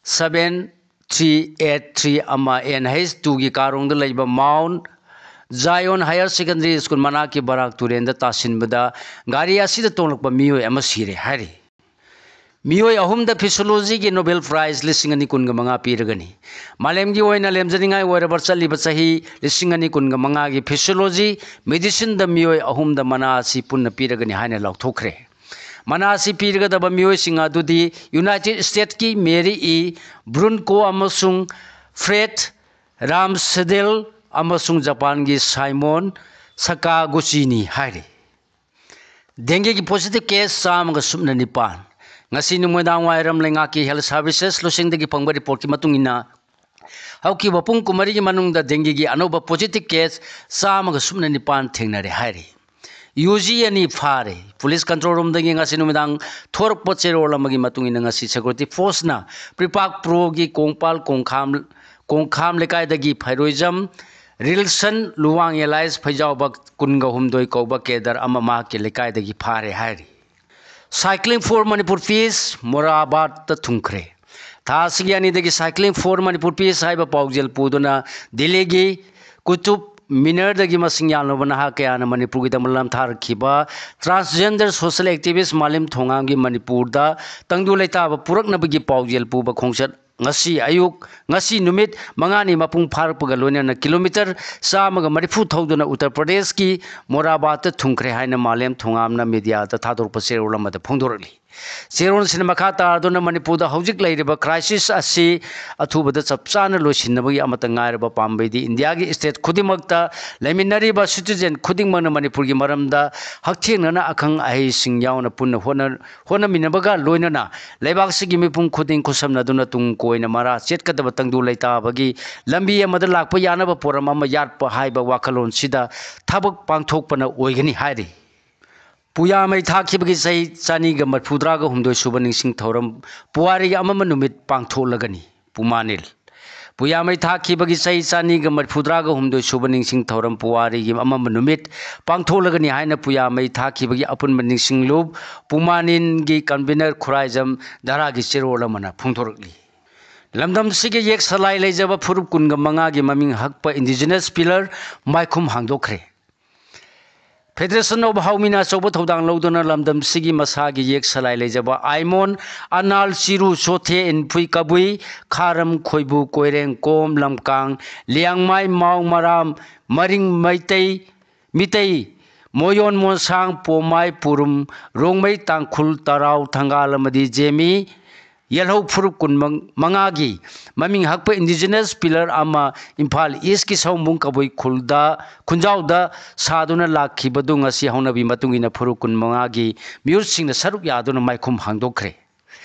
seven three eight three ꯑꯃ N H two ꯒꯤ ꯀꯥꯔꯣꯡꯗ ꯂꯩꯕ Mount Zion Higher Secondary School ꯃꯅꯥꯛꯀꯤ ꯕꯔꯥꯛ ꯇꯨꯔꯦꯟꯗ ꯇꯥꯁꯤꯟꯕꯗ ꯒꯥꯔꯤ ꯑꯁꯤꯗ ꯇꯣꯡꯂꯛꯄ ꯃꯤꯑꯣꯏ ꯑꯃ ꯁꯤꯔꯦ ꯍꯥꯏꯔꯤ꯫ ꯃꯤꯑꯣꯏ ꯑꯍꯨꯝꯗ Physiology ꯒꯤ Nobel Prize ꯂꯤꯁꯤꯡ ꯑꯅꯤ ꯀꯨꯟꯒ ꯃꯉꯥ ꯄꯤꯔꯒꯅꯤ꯫ ꯃꯥꯂꯦꯝꯒꯤ ꯑꯣꯏꯅ ꯂꯦꯝꯖꯅꯤꯡꯉꯥꯏ ꯑꯣꯏꯔꯕ ꯆꯠꯂꯤꯕ ꯆꯍꯤ ꯂꯤꯁꯤꯡ ꯑꯅꯤ ꯀꯨꯟꯒ ꯃꯉꯥꯒꯤ Physiology medicine ꯗ ꯃꯤꯑꯣꯏ ꯑꯍꯨꯝꯗ ꯃꯅꯥ ꯑꯁꯤ ꯄꯨꯟꯅ ꯄꯤꯔꯒꯅꯤ ꯍꯥꯏꯅ ꯂꯥꯎꯊꯣꯛꯈ꯭ꯔꯦ꯫ ꯃꯅꯥ ꯑꯁꯤ ꯄꯤꯔꯒꯗꯕ ꯃꯤꯑꯣꯏꯁꯤꯡ ꯑꯗꯨꯗꯤ United States ꯀꯤ Mary E Brunko ꯑꯃꯁꯨꯡ Fred Ramsedel ꯑꯃꯁꯨꯡ ꯖꯄꯥꯟꯒꯤ Simon Sakaguchi ꯅꯤ ꯍꯥꯏꯔꯤ꯫ Dengue ꯒꯤ positive case ꯆꯥꯝꯃꯒ ꯁꯨꯞꯅ ꯅꯤꯄꯥꯟ꯫ ꯉꯁꯤ ꯅꯨꯃꯤꯗꯥꯡ ꯋꯥꯏꯔꯝ ꯂꯩꯉꯥꯛꯀꯤ Health Services ꯂꯨꯆꯤꯡꯗꯒꯤ ꯐꯪꯕ report ꯀꯤ ꯃꯇꯨꯡ ꯏꯟꯅ, ꯍꯧꯈꯤꯕ ꯄꯨꯡ ꯀꯨꯟꯃꯔꯤꯒꯤ ꯃꯅꯨꯡꯗ dengue ꯒꯤ ꯑꯅꯧꯕ positive case ꯆꯥꯝꯃꯒ ꯁꯨꯞꯅ ꯅꯤꯄꯥꯟ ꯊꯦꯡꯅꯔꯦ ꯍꯥꯏꯔꯤ꯫ ꯌꯨ ꯖꯤ ꯑꯅꯤ ꯐꯥꯔꯦ꯫ Police control room ꯗꯒꯤ ꯉꯁꯤ ꯅꯨꯃꯤꯗꯥꯡ ꯊꯣꯔꯛꯄ ꯆꯦꯔꯣꯜ ꯑꯃꯒꯤ ꯃꯇꯨꯡ ꯏꯟꯅ, ꯉꯁꯤ security force ꯅ ꯄ꯭ꯔꯤꯄꯥꯛ ꯄ꯭ꯔꯣꯒꯤ ꯀꯣꯡꯄꯥꯜ ꯀꯣꯡꯈꯥꯝ, ꯀꯣꯡꯈꯥꯝ ꯂꯩꯀꯥꯏꯗꯒꯤ ꯐꯩꯔꯣꯏꯖꯝ ꯔꯤꯜꯁꯟ ꯂꯨꯋꯥꯡ alias ꯐꯩꯖꯥꯎꯕ ꯀꯨꯟꯒ ꯍꯨꯝꯗꯣꯏ ꯀꯧꯕ cadre ꯑꯃ ꯃꯍꯥꯛꯀꯤ ꯂꯩꯀꯥꯏꯗꯒꯤ ꯐꯥꯔꯦ ꯍꯥꯏꯔꯤ꯫ Cycling for Manipur Peace ꯃꯣꯔꯥꯕꯥꯠꯇ ꯊꯨꯡꯈ꯭ꯔꯦ꯫ ꯊꯥ ꯑꯁꯤꯒꯤ ꯑꯅꯤꯗꯒꯤ Cycling for Manipur Peace ꯍꯥꯏꯕ ꯄꯥꯎꯖꯦꯜ ꯄꯨꯗꯨꯅ ꯗꯤꯜꯂꯤꯒꯤ ꯀꯨꯇꯨꯕ ꯃꯤꯅꯔꯗꯒꯤ ꯃꯁꯤꯡ ꯌꯥꯝꯂꯕ ꯅꯍꯥ ꯀꯌꯥꯅ ꯃꯅꯤꯄꯨꯔꯒꯤꯗꯃꯛ ꯂꯝꯊꯥꯔꯛꯈꯤꯕ transgender social activist ꯃꯥꯂꯦꯝ ꯊꯣꯉꯥꯝꯒꯤ ꯃꯅꯤꯄꯨꯔꯗ ꯇꯪꯗꯨ ꯂꯩꯇꯥꯕ ꯄꯨꯔꯛꯅꯕꯒꯤ ꯄꯥꯎꯖꯦꯜ ꯄꯨꯕ ꯈꯣꯡꯆꯠ ꯉꯁꯤ ꯑꯌꯨꯛ, ꯉꯁꯤ ꯅꯨꯃꯤꯠ ꯃꯉꯥꯅꯤ ꯃꯄꯨꯡ ꯐꯥꯔꯛꯄꯒ ꯂꯣꯏꯅꯅ kilometre ꯆꯥꯝꯃꯒ ꯃꯔꯤꯐꯨ ꯊꯧꯗꯨꯅ ꯎꯠꯇꯔ ꯄ꯭ꯔꯗꯦꯁꯀꯤ ꯃꯣꯔꯥꯕꯥꯠꯇ ꯊꯨꯡꯈ꯭ꯔꯦ ꯍꯥꯏꯅ ꯃꯥꯂꯦꯝ ꯊꯣꯉꯥꯝꯅ media ꯗ ꯊꯥꯗꯣꯔꯛꯄ ꯆꯦꯔꯣꯜ ꯑꯃꯗ ꯐꯣꯡꯗꯣꯔꯛꯂꯤ꯫ ꯆꯦꯔꯣꯜꯁꯤꯅ ꯃꯈꯥ ꯇꯥꯗꯨꯅ ꯃꯅꯤꯄꯨꯔꯗ ꯍꯧꯖꯤꯛ ꯂꯩꯔꯤꯕ crisis ꯑꯁꯤ ꯑꯊꯨꯕꯗ ꯆꯞ ꯆꯥꯅ ꯂꯣꯏꯁꯤꯟꯅꯕꯒꯤ ꯑꯃꯠꯇ ꯉꯥꯏꯔꯕ ꯄꯥꯝꯕꯩꯗꯤ India ꯒꯤ state ꯈꯨꯗꯤꯡꯃꯛꯇ ꯂꯩꯃꯤꯟꯅꯔꯤꯕ citizen ꯈꯨꯗꯤꯡꯃꯛꯅ ꯃꯅꯤꯄꯨꯔꯒꯤ ꯃꯔꯝꯗ ꯍꯛꯊꯦꯡꯅꯅ ꯑꯈꯪ ꯑꯍꯩꯁꯤꯡ ꯌꯥꯎꯅ ꯄꯨꯟꯅ ꯍꯣꯠꯅ-, ꯍꯣꯠꯅꯃꯤꯟꯅꯕꯒ ꯂꯣꯏꯅꯅ ꯂꯩꯕꯥꯛꯁꯤꯒꯤ ꯃꯤꯄꯨꯝ ꯈꯨꯗꯤꯡ ꯈꯨꯠꯁꯝꯅꯗꯨꯅ ꯇꯨꯡ ꯀꯣꯏꯅ ꯃꯔꯥ ꯆꯦꯠꯀꯗꯕ ꯇꯪꯗꯨ ꯂꯩꯇꯥꯕꯒꯤ ꯂꯝꯕꯤ ꯑꯃꯗ ꯂꯥꯛꯄ ꯌꯥꯅꯕ ꯄꯣꯔꯝ ꯑꯃ ꯌꯥꯠꯄ ꯍꯥꯏꯕ ꯋꯥꯈꯜꯂꯣꯟꯁꯤꯗ ꯊꯕꯛ ꯄꯥꯡꯊꯣꯛꯄꯅ ꯑꯣꯏꯒꯅꯤ ꯍꯥꯏꯔꯤ꯫ ꯄꯨꯌꯥ ꯃꯩ ꯊꯥꯈꯤꯕꯒꯤ ꯆꯍꯤ ꯆꯅꯤꯒ ꯃꯔꯤꯐꯨꯇꯔꯥꯒ ꯍꯨꯝꯗꯣꯏ ꯁꯨꯕ ꯅꯤꯡꯁꯤꯡ ꯊꯧꯔꯝ ꯄꯨꯋꯥꯔꯤ ꯑꯃꯃ ꯅꯨꯃꯤꯠ ꯄꯥꯡꯊꯣꯛꯂꯒꯅꯤ꯫ ꯄꯨꯃꯥꯅꯤꯜ꯫ ꯄꯨꯌꯥꯃꯩ ꯊꯥꯈꯤꯕꯒꯤ ꯆꯍꯤ ꯆꯅꯤꯒ ꯃꯔꯤꯐꯨꯇꯔꯥꯒ ꯍꯨꯝꯗꯣꯏ ꯁꯨꯕ ꯅꯤꯡꯁꯤꯡ ꯊꯧꯔꯝ ꯄꯨꯋꯥꯔꯤꯒꯤ ꯑꯃꯝꯕ ꯅꯨꯃꯤꯠ ꯄꯥꯡꯊꯣꯛꯂꯒꯅꯤ ꯍꯥꯏꯅ ꯄꯨꯌꯥꯃꯩ ꯊꯥꯈꯤꯕꯒꯤ ꯑꯄꯨꯟꯕ ꯅꯤꯡꯁꯤꯡ ꯂꯨꯞ ꯄꯨꯃꯥꯅꯤꯟꯒꯤ convener ꯈꯨꯔꯥꯏꯖꯝ ꯙꯔꯥꯒꯤ ꯆꯦꯔꯣꯜ ꯑꯃꯅ ꯐꯣꯡꯗꯣꯔꯛꯂꯤ꯫ ꯂꯝꯗꯝꯁꯤꯒꯤ ꯌꯦꯛ ꯁꯂꯥꯏ ꯂꯩꯖꯕ ꯐꯨꯔꯨꯞ ꯀꯨꯟꯒ ꯃꯉꯥꯒꯤ ꯃꯃꯤꯡ ꯍꯛꯄ indigenous pillar ꯃꯥꯏꯈꯨꯝ ꯍꯥꯡꯗꯣꯛꯈ꯭ꯔꯦ꯫ Federation of ꯍꯥꯎꯃꯤꯅ ꯑꯆꯧꯕ ꯊꯧꯗꯥꯡ ꯂꯧꯗꯨꯅ ꯂꯝꯗꯝꯁꯤꯒꯤ ꯃꯁꯥꯒꯤ ꯌꯦꯛ ꯁꯂꯥꯏ ꯂꯩꯖꯕ ꯑꯥꯏꯃꯣꯟ, ꯑꯅꯥꯜ, ꯆꯤꯔꯨ, ꯆꯣꯊꯦ, ꯏꯟꯐꯨꯏ, ꯀꯕꯨꯏ, ꯈꯥꯔꯝ, ꯈꯣꯏꯕꯨ, ꯀꯣꯏꯔꯦꯡ, ꯀꯣꯝ, ꯂꯝꯀꯥꯡ, ꯂꯤꯌꯥꯡꯃꯥꯏ, ꯃꯥꯎ, ꯃꯔꯥꯝ, ꯃꯔꯤꯡ, ꯃꯩꯇꯩ, ꯃꯤꯇꯩ, ꯃꯣꯌꯣꯟ, ꯃꯣꯟꯁꯥꯡ, ꯄꯣꯃꯥꯏ, ꯄꯨꯔꯨꯝ, ꯔꯣꯡꯃꯩ, ꯇꯥꯡꯈꯨꯜ, ꯇꯔꯥꯎ, ꯊꯪꯒꯥꯜ ꯑꯃꯗꯤ ꯖꯦꯃꯤ ꯌꯦꯜꯍꯧ ꯐꯨꯔꯨꯞ ꯀꯨꯟ ꯃꯉꯥꯒꯤ ꯃꯃꯤꯡ ꯍꯛꯄ indigenous pillar ꯑꯃ ꯏꯝꯐꯥꯜ ꯏꯁꯀꯤ ꯁꯑꯣꯝꯕꯨꯡ ꯀꯕꯨꯏ ꯈꯨꯜꯗ, ꯈꯨꯟꯖꯥꯎꯗ ꯁꯥꯗꯨꯅ ꯂꯥꯛꯈꯤꯕꯗꯨ ꯉꯁꯤ ꯍꯧꯅꯕꯤ ꯃꯇꯨꯡ ꯏꯟꯅ ꯐꯨꯔꯨꯞ ꯀꯨꯟ ꯃꯉꯥꯒꯤ ꯃꯤꯍꯨꯠꯁꯤꯡꯅ ꯁꯔꯨꯛ ꯌꯥꯗꯨꯅ ꯃꯥꯏꯈꯨꯝ ꯍꯥꯡꯗꯣꯛꯈ꯭ꯔꯦ꯫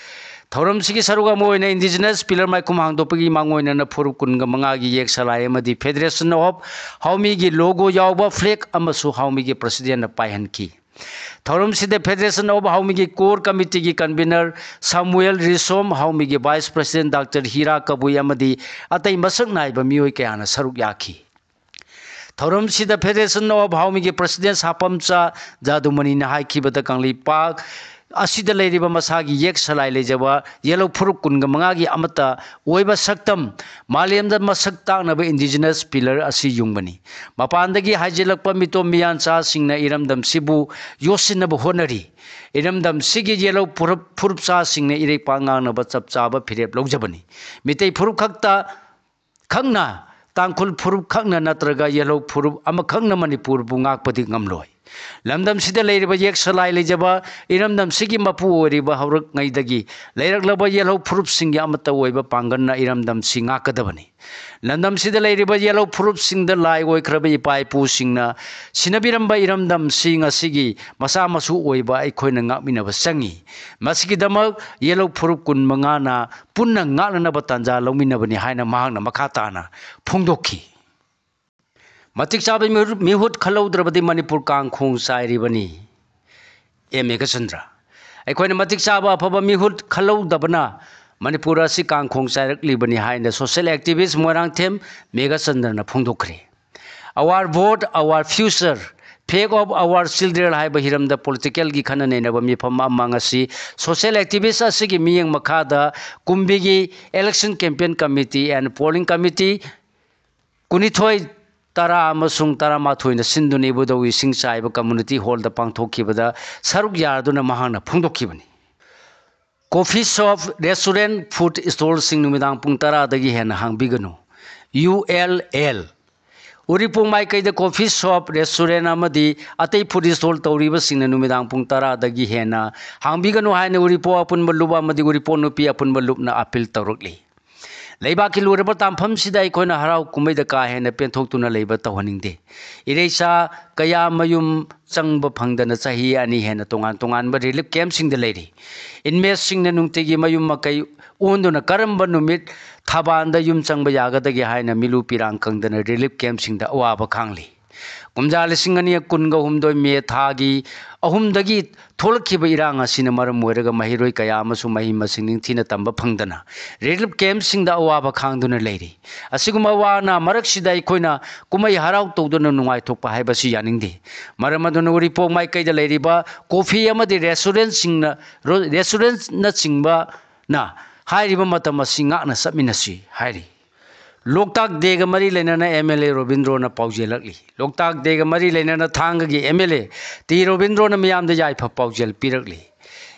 ꯊꯧꯔꯝꯁꯤꯒꯤ ꯁꯔꯨꯛ ꯑꯃ ꯑꯣꯏꯅ indigenous pillar ꯃꯥꯏꯈꯨꯝ ꯍꯥꯡꯗꯣꯛꯄꯒꯤ ꯃꯥꯡꯑꯣꯏꯅꯅ ꯐꯨꯔꯨꯞ ꯀꯨꯟꯒ ꯃꯉꯥꯒꯤ ꯌꯦꯛ ꯁꯂꯥꯏ ꯑꯃꯗꯤ Federation of ꯍꯥꯎꯃꯤꯒꯤ logo ꯌꯥꯎꯕ flag ꯑꯃꯁꯨ ꯍꯥꯎꯃꯤꯒꯤ presidentꯅ ꯄꯥꯏꯍꯟꯈꯤ꯫ ꯊꯧꯔꯝꯁꯤꯗ Federation of ꯍꯥꯎꯃꯤꯒꯤ core committeeꯒꯤ convener ꯁꯥꯃꯨꯑꯦꯜ ꯔꯤꯁꯣꯝ, ꯍꯥꯎꯃꯤꯒꯤ vice president doctor Hira Kabui ꯑꯃꯗꯤ ꯑꯇꯩ ꯃꯁꯛ ꯅꯥꯏꯕ ꯃꯤꯑꯣꯏ ꯀꯌꯥꯅ ꯁꯔꯨꯛ ꯌꯥꯈꯤ꯫ ꯊꯧꯔꯝꯁꯤꯗ Federation of ꯍꯥꯎꯃꯤꯒꯤ president ꯁꯥꯄꯝꯆꯥ ꯖꯥꯗꯨꯃꯅꯤꯅ ꯍꯥꯏꯈꯤꯕꯗ ꯀꯪꯂꯩꯄꯥꯛ ꯑꯁꯤꯗ ꯂꯩꯔꯤꯕ ꯃꯁꯥꯒꯤ ꯌꯦꯛ ꯁꯂꯥꯏ ꯂꯩꯖꯕ ꯌꯦꯜꯍꯧ ꯐꯨꯔꯨꯞ ꯀꯨꯟꯒ ꯃꯉꯥꯒꯤ ꯑꯃꯠꯇ ꯑꯣꯏꯕ ꯁꯛꯇꯝ ꯃꯥꯂꯦꯝꯗ ꯃꯁꯛ ꯇꯥꯛꯅꯕ indigenous pillar ꯑꯁꯤ ꯌꯨꯡꯕꯅꯤ꯫ ꯃꯄꯥꯟꯗꯒꯤ ꯍꯥꯏꯖꯤꯜꯂꯛꯄ ꯃꯤꯇꯣꯝ ꯃꯤꯌꯥꯟꯆꯥꯁꯤꯡꯅ ꯏꯔꯝꯗꯝꯁꯤꯕꯨ ꯌꯣꯠꯁꯤꯟꯅꯕ ꯍꯣꯠꯅꯔꯤ꯫ ꯏꯔꯝꯗꯝꯁꯤꯒꯤ ꯌꯦꯜꯍꯧ ꯐꯨꯔꯨꯞ, ꯐꯨꯔꯨꯞꯆꯥꯁꯤꯡꯅ ꯏꯔꯩꯄꯥꯛ ꯉꯥꯛꯅꯕ ꯆꯞ ꯆꯥꯕ ꯐꯤꯔꯦꯞ ꯂꯧꯖꯕꯅꯤ꯫ ꯃꯤꯇꯩ ꯐꯨꯔꯨꯞ ꯈꯛꯇ ꯈꯛꯅ, ꯇꯥꯡꯈꯨꯜ ꯐꯨꯔꯨꯞ ꯈꯛꯅ ꯅꯠꯇ꯭ꯔꯒ ꯌꯦꯜꯍꯧ ꯐꯨꯔꯨꯞ ꯑꯃꯈꯛꯅ ꯃꯅꯤꯄꯨꯔꯕꯨ ꯉꯥꯛꯄꯗꯤ ꯉꯝꯂꯣꯏ꯫ ꯂꯝꯗꯝꯁꯤꯗ ꯂꯩꯔꯤꯕ ꯌꯦꯛ ꯁꯂꯥꯏ ꯂꯩꯖꯕ ꯏꯔꯝꯗꯝꯁꯤꯒꯤ ꯃꯄꯨ ꯑꯣꯏꯔꯤꯕ ꯍꯧꯔꯛꯉꯩꯗꯒꯤ ꯂꯩꯔꯛꯂꯕ ꯌꯦꯜꯍꯧ ꯐꯨꯔꯨꯞꯁꯤꯡꯒꯤ ꯑꯃꯠꯇ ꯑꯣꯏꯕ ꯄꯥꯡꯒꯜꯅ ꯏꯔꯝꯗꯝꯁꯤ ꯉꯥꯛꯀꯗꯕꯅꯤ꯫ ꯂꯝꯗꯝꯁꯤꯗ ꯂꯩꯔꯤꯕ ꯌꯦꯜꯍꯧ ꯐꯨꯔꯨꯞꯁꯤꯡꯗ ꯂꯥꯏ ꯑꯣꯏꯈ꯭ꯔꯕ ꯏꯄꯥ ꯏꯄꯨꯁꯤꯡꯅ ꯁꯤꯟꯅꯕꯤꯔꯝꯕ ꯏꯔꯝꯗꯝꯁꯤ ꯉꯁꯤꯒꯤ ꯃꯆꯥ ꯃꯁꯨ ꯑꯣꯏꯕ ꯑꯩꯈꯣꯏꯅ ꯉꯥꯛꯃꯤꯟꯅꯕ ꯆꯪꯏ꯫ ꯃꯁꯤꯒꯤꯗꯃꯛ ꯌꯦꯜꯍꯧ ꯐꯨꯔꯨꯞ ꯀꯨꯟ ꯃꯉꯥꯅ ꯄꯨꯟꯅ ꯉꯥꯛꯅꯅꯕ ꯇꯥꯟꯖꯥ ꯂꯧꯃꯤꯟꯅꯕꯅꯤ ꯍꯥꯏꯅ ꯃꯍꯥꯛꯅ ꯃꯈꯥ ꯇꯥꯅ ꯐꯣꯡꯗꯣꯛꯈꯤ꯫ ꯃꯇꯤꯛ ꯆꯥꯕ ꯃꯤꯍꯨꯠ, ꯃꯤꯍꯨꯠ ꯈꯜꯍꯧꯗ꯭ꯔꯕꯗꯤ ꯃꯅꯤꯄꯨꯔ ꯀꯥꯡꯈꯣꯡ ꯆꯥꯏꯔꯤꯕꯅꯤ꯫ ꯑꯦ ꯃꯦꯘꯆꯟꯗ꯭ꯔ, ꯑꯩꯈꯣꯏꯅ ꯃꯇꯤꯛ ꯆꯥꯕ ꯑꯐꯕ ꯃꯤꯍꯨꯠ ꯈꯜꯍꯧꯗꯕꯅ ꯃꯅꯤꯄꯨꯔ ꯑꯁꯤ ꯀꯥꯡꯈꯣꯡ ꯆꯥꯏꯔꯛꯂꯤꯕꯅꯤ ꯍꯥꯏꯅ social activist Moirangthem ꯃꯦꯘꯆꯟꯗ꯭ꯔꯅ ꯐꯣꯡꯗꯣꯛꯈ꯭ꯔꯦ꯫ Our vote, our future, fate of our children ꯍꯥꯏꯕ ꯍꯤꯔꯝꯗ political ꯒꯤ ꯈꯟꯅ ꯅꯩꯅꯕ ꯃꯤꯐꯝ ꯑꯃ ꯉꯁꯤ social activist ꯑꯁꯤꯒꯤ ꯃꯤꯠꯌꯦꯡ ꯃꯈꯥꯗ ꯀꯨꯝꯕꯤꯒꯤ election campaign committee and polling committee ꯀꯨꯟꯅꯤꯊꯣꯏ, ꯇꯔꯥ ꯑꯃꯁꯨꯡ ꯇꯔꯥꯃꯥꯊꯣꯏꯅ ꯁꯤꯟꯗꯨꯅ ꯏꯕꯨꯙꯧ ꯏꯁꯤꯡ ꯆꯥꯏꯕ community hall ꯗ ꯄꯥꯡꯊꯣꯛꯈꯤꯕꯗ ꯁꯔꯨꯛ ꯌꯥꯗꯨꯅ ꯃꯍꯥꯛꯅ ꯐꯣꯡꯗꯣꯛꯈꯤꯕꯅꯤ꯫ Coffee shop, restaurant, food stall ꯁꯤꯡ ꯅꯨꯃꯤꯗꯥꯡ ꯄꯨꯡ ꯇꯔꯥꯗꯒꯤ ꯍꯦꯟꯅ ꯍꯥꯡꯕꯤꯒꯅꯨ꯫ U L L꯫ ꯎꯔꯤꯄꯣꯛ ꯃꯥꯏꯀꯩꯗ coffee shop, restaurant ꯑꯃꯗꯤ ꯑꯇꯩ food stall ꯇꯧꯔꯤꯕꯁꯤꯡꯅ ꯅꯨꯃꯤꯗꯥꯡ ꯄꯨꯡ ꯇꯔꯥꯗꯒꯤ ꯍꯦꯟꯅ ꯍꯥꯡꯕꯤꯒꯅꯨ ꯍꯥꯏꯅ ꯎꯔꯤꯄꯣꯛ ꯑꯄꯨꯟꯕ ꯂꯨꯞ ꯑꯃꯗꯤ ꯎꯔꯤꯄꯣꯛ ꯅꯨꯄꯤ ꯑꯄꯨꯟꯕ ꯂꯨꯞꯅ appeal ꯇꯧꯔꯛꯂꯤ꯫ ꯂꯩꯕꯥꯛꯀꯤ ꯂꯨꯔꯕ ꯇꯥꯟꯐꯝꯁꯤꯗ ꯑꯩꯈꯣꯏꯅ ꯍꯔꯥꯎ ꯀꯨꯝꯍꯩꯗ ꯀꯥ ꯍꯦꯟꯅ ꯄꯦꯟꯊꯣꯛꯇꯨꯅ ꯂꯩꯕ ꯇꯧꯍꯟꯅꯤꯡꯗꯦ꯫ ꯏꯔꯩꯆꯥ ꯀꯌꯥ ꯃꯌꯨꯝ ꯆꯪꯕ ꯐꯪꯗꯅ ꯆꯍꯤ ꯑꯅꯤ ꯍꯦꯟꯅ ꯇꯣꯉꯥꯟ ꯇꯣꯉꯥꯟꯕ relief camp ꯁꯤꯡꯗ ꯂꯩꯔꯤ꯫ Inmate ꯁꯤꯡꯅ ꯅꯨꯡꯇꯤꯒꯤ ꯃꯌꯨꯝ ꯃꯀꯩ ꯑꯣꯟꯗꯨꯅ ꯀꯔꯝꯕ ꯅꯨꯃꯤꯠ ꯊꯥꯕꯥꯟꯗ ꯌꯨꯝ ꯆꯪꯕ ꯌꯥꯒꯗꯒꯦ ꯍꯥꯏꯅ ꯃꯤꯂꯨ ꯄꯤꯔꯥꯡ ꯈꯪꯗꯅ relief camp ꯁꯤꯡꯗ ꯑꯋꯥꯕ ꯈꯥꯡꯂꯤ꯫ ꯀꯨꯝꯖꯥ ꯂꯤꯁꯤꯡ ꯑꯅꯤ ꯀꯨꯟꯒ ꯍꯨꯝꯗꯣꯏ ꯃꯦ ꯊꯥꯒꯤ ꯑꯍꯨꯝꯗꯒꯤ ꯊꯣꯛꯂꯛꯈꯤꯕ ꯏꯔꯥꯡ ꯑꯁꯤꯅ ꯃꯔꯝ ꯑꯣꯏꯔꯒ ꯃꯍꯩꯔꯣꯏ ꯀꯌꯥ ꯑꯃꯁꯨ ꯃꯍꯩ ꯃꯁꯤꯡ ꯅꯤꯡꯊꯤꯅ ꯇꯝꯕ ꯐꯪꯗꯅ relief camp ꯁꯤꯡꯗ ꯑꯋꯥꯕ ꯈꯥꯡꯗꯨꯅ ꯂꯩꯔꯤ꯫ ꯑꯁꯤꯒꯨꯝꯕ ꯑꯋꯥ ꯑꯅꯥ ꯃꯔꯛꯁꯤꯗ ꯑꯩꯈꯣꯏꯅ ꯀꯨꯝꯍꯩ ꯍꯔꯥꯎ ꯇꯧꯗꯨꯅ ꯅꯨꯡꯉꯥꯏꯊꯣꯛꯄ ꯍꯥꯏꯕꯁꯤ ꯌꯥꯅꯤꯡꯗꯦ꯫ ꯃꯔꯝ ꯑꯗꯨꯅ ꯎꯔꯤꯄꯣꯛ ꯃꯥꯏꯀꯩꯗ ꯂꯩꯔꯤꯕ coffee ꯑꯃꯗꯤ restaurant ꯁꯤꯡꯅ, ro-, restaurant ꯅꯆꯤꯡꯕꯅ ꯍꯥꯏꯔꯤꯕ ꯃꯇꯝ ꯑꯁꯤ ꯉꯥꯛꯅ ꯆꯠꯃꯤꯟꯅꯁꯤ ꯍꯥꯏꯔꯤ꯫ ꯂꯣꯛꯇꯥꯛ ꯗꯦꯒ ꯃꯔꯤ ꯂꯩꯅꯅ M L A ꯔꯣꯕꯤꯟꯗ꯭ꯔꯣꯅ ꯄꯥꯎꯖꯦꯜꯂꯛꯂꯤ꯫ ꯂꯣꯛꯇꯥꯛ ꯗꯦꯒ ꯃꯔꯤ ꯂꯩꯅꯅ ꯊꯥꯡꯒꯒꯤ M L A ꯇꯤ ꯔꯣꯕꯤꯟꯗ꯭ꯔꯣꯅ ꯃꯤꯌꯥꯝꯗ ꯌꯥꯏꯐ ꯄꯥꯎꯖꯦꯜ ꯄꯤꯔꯛꯂꯤ꯫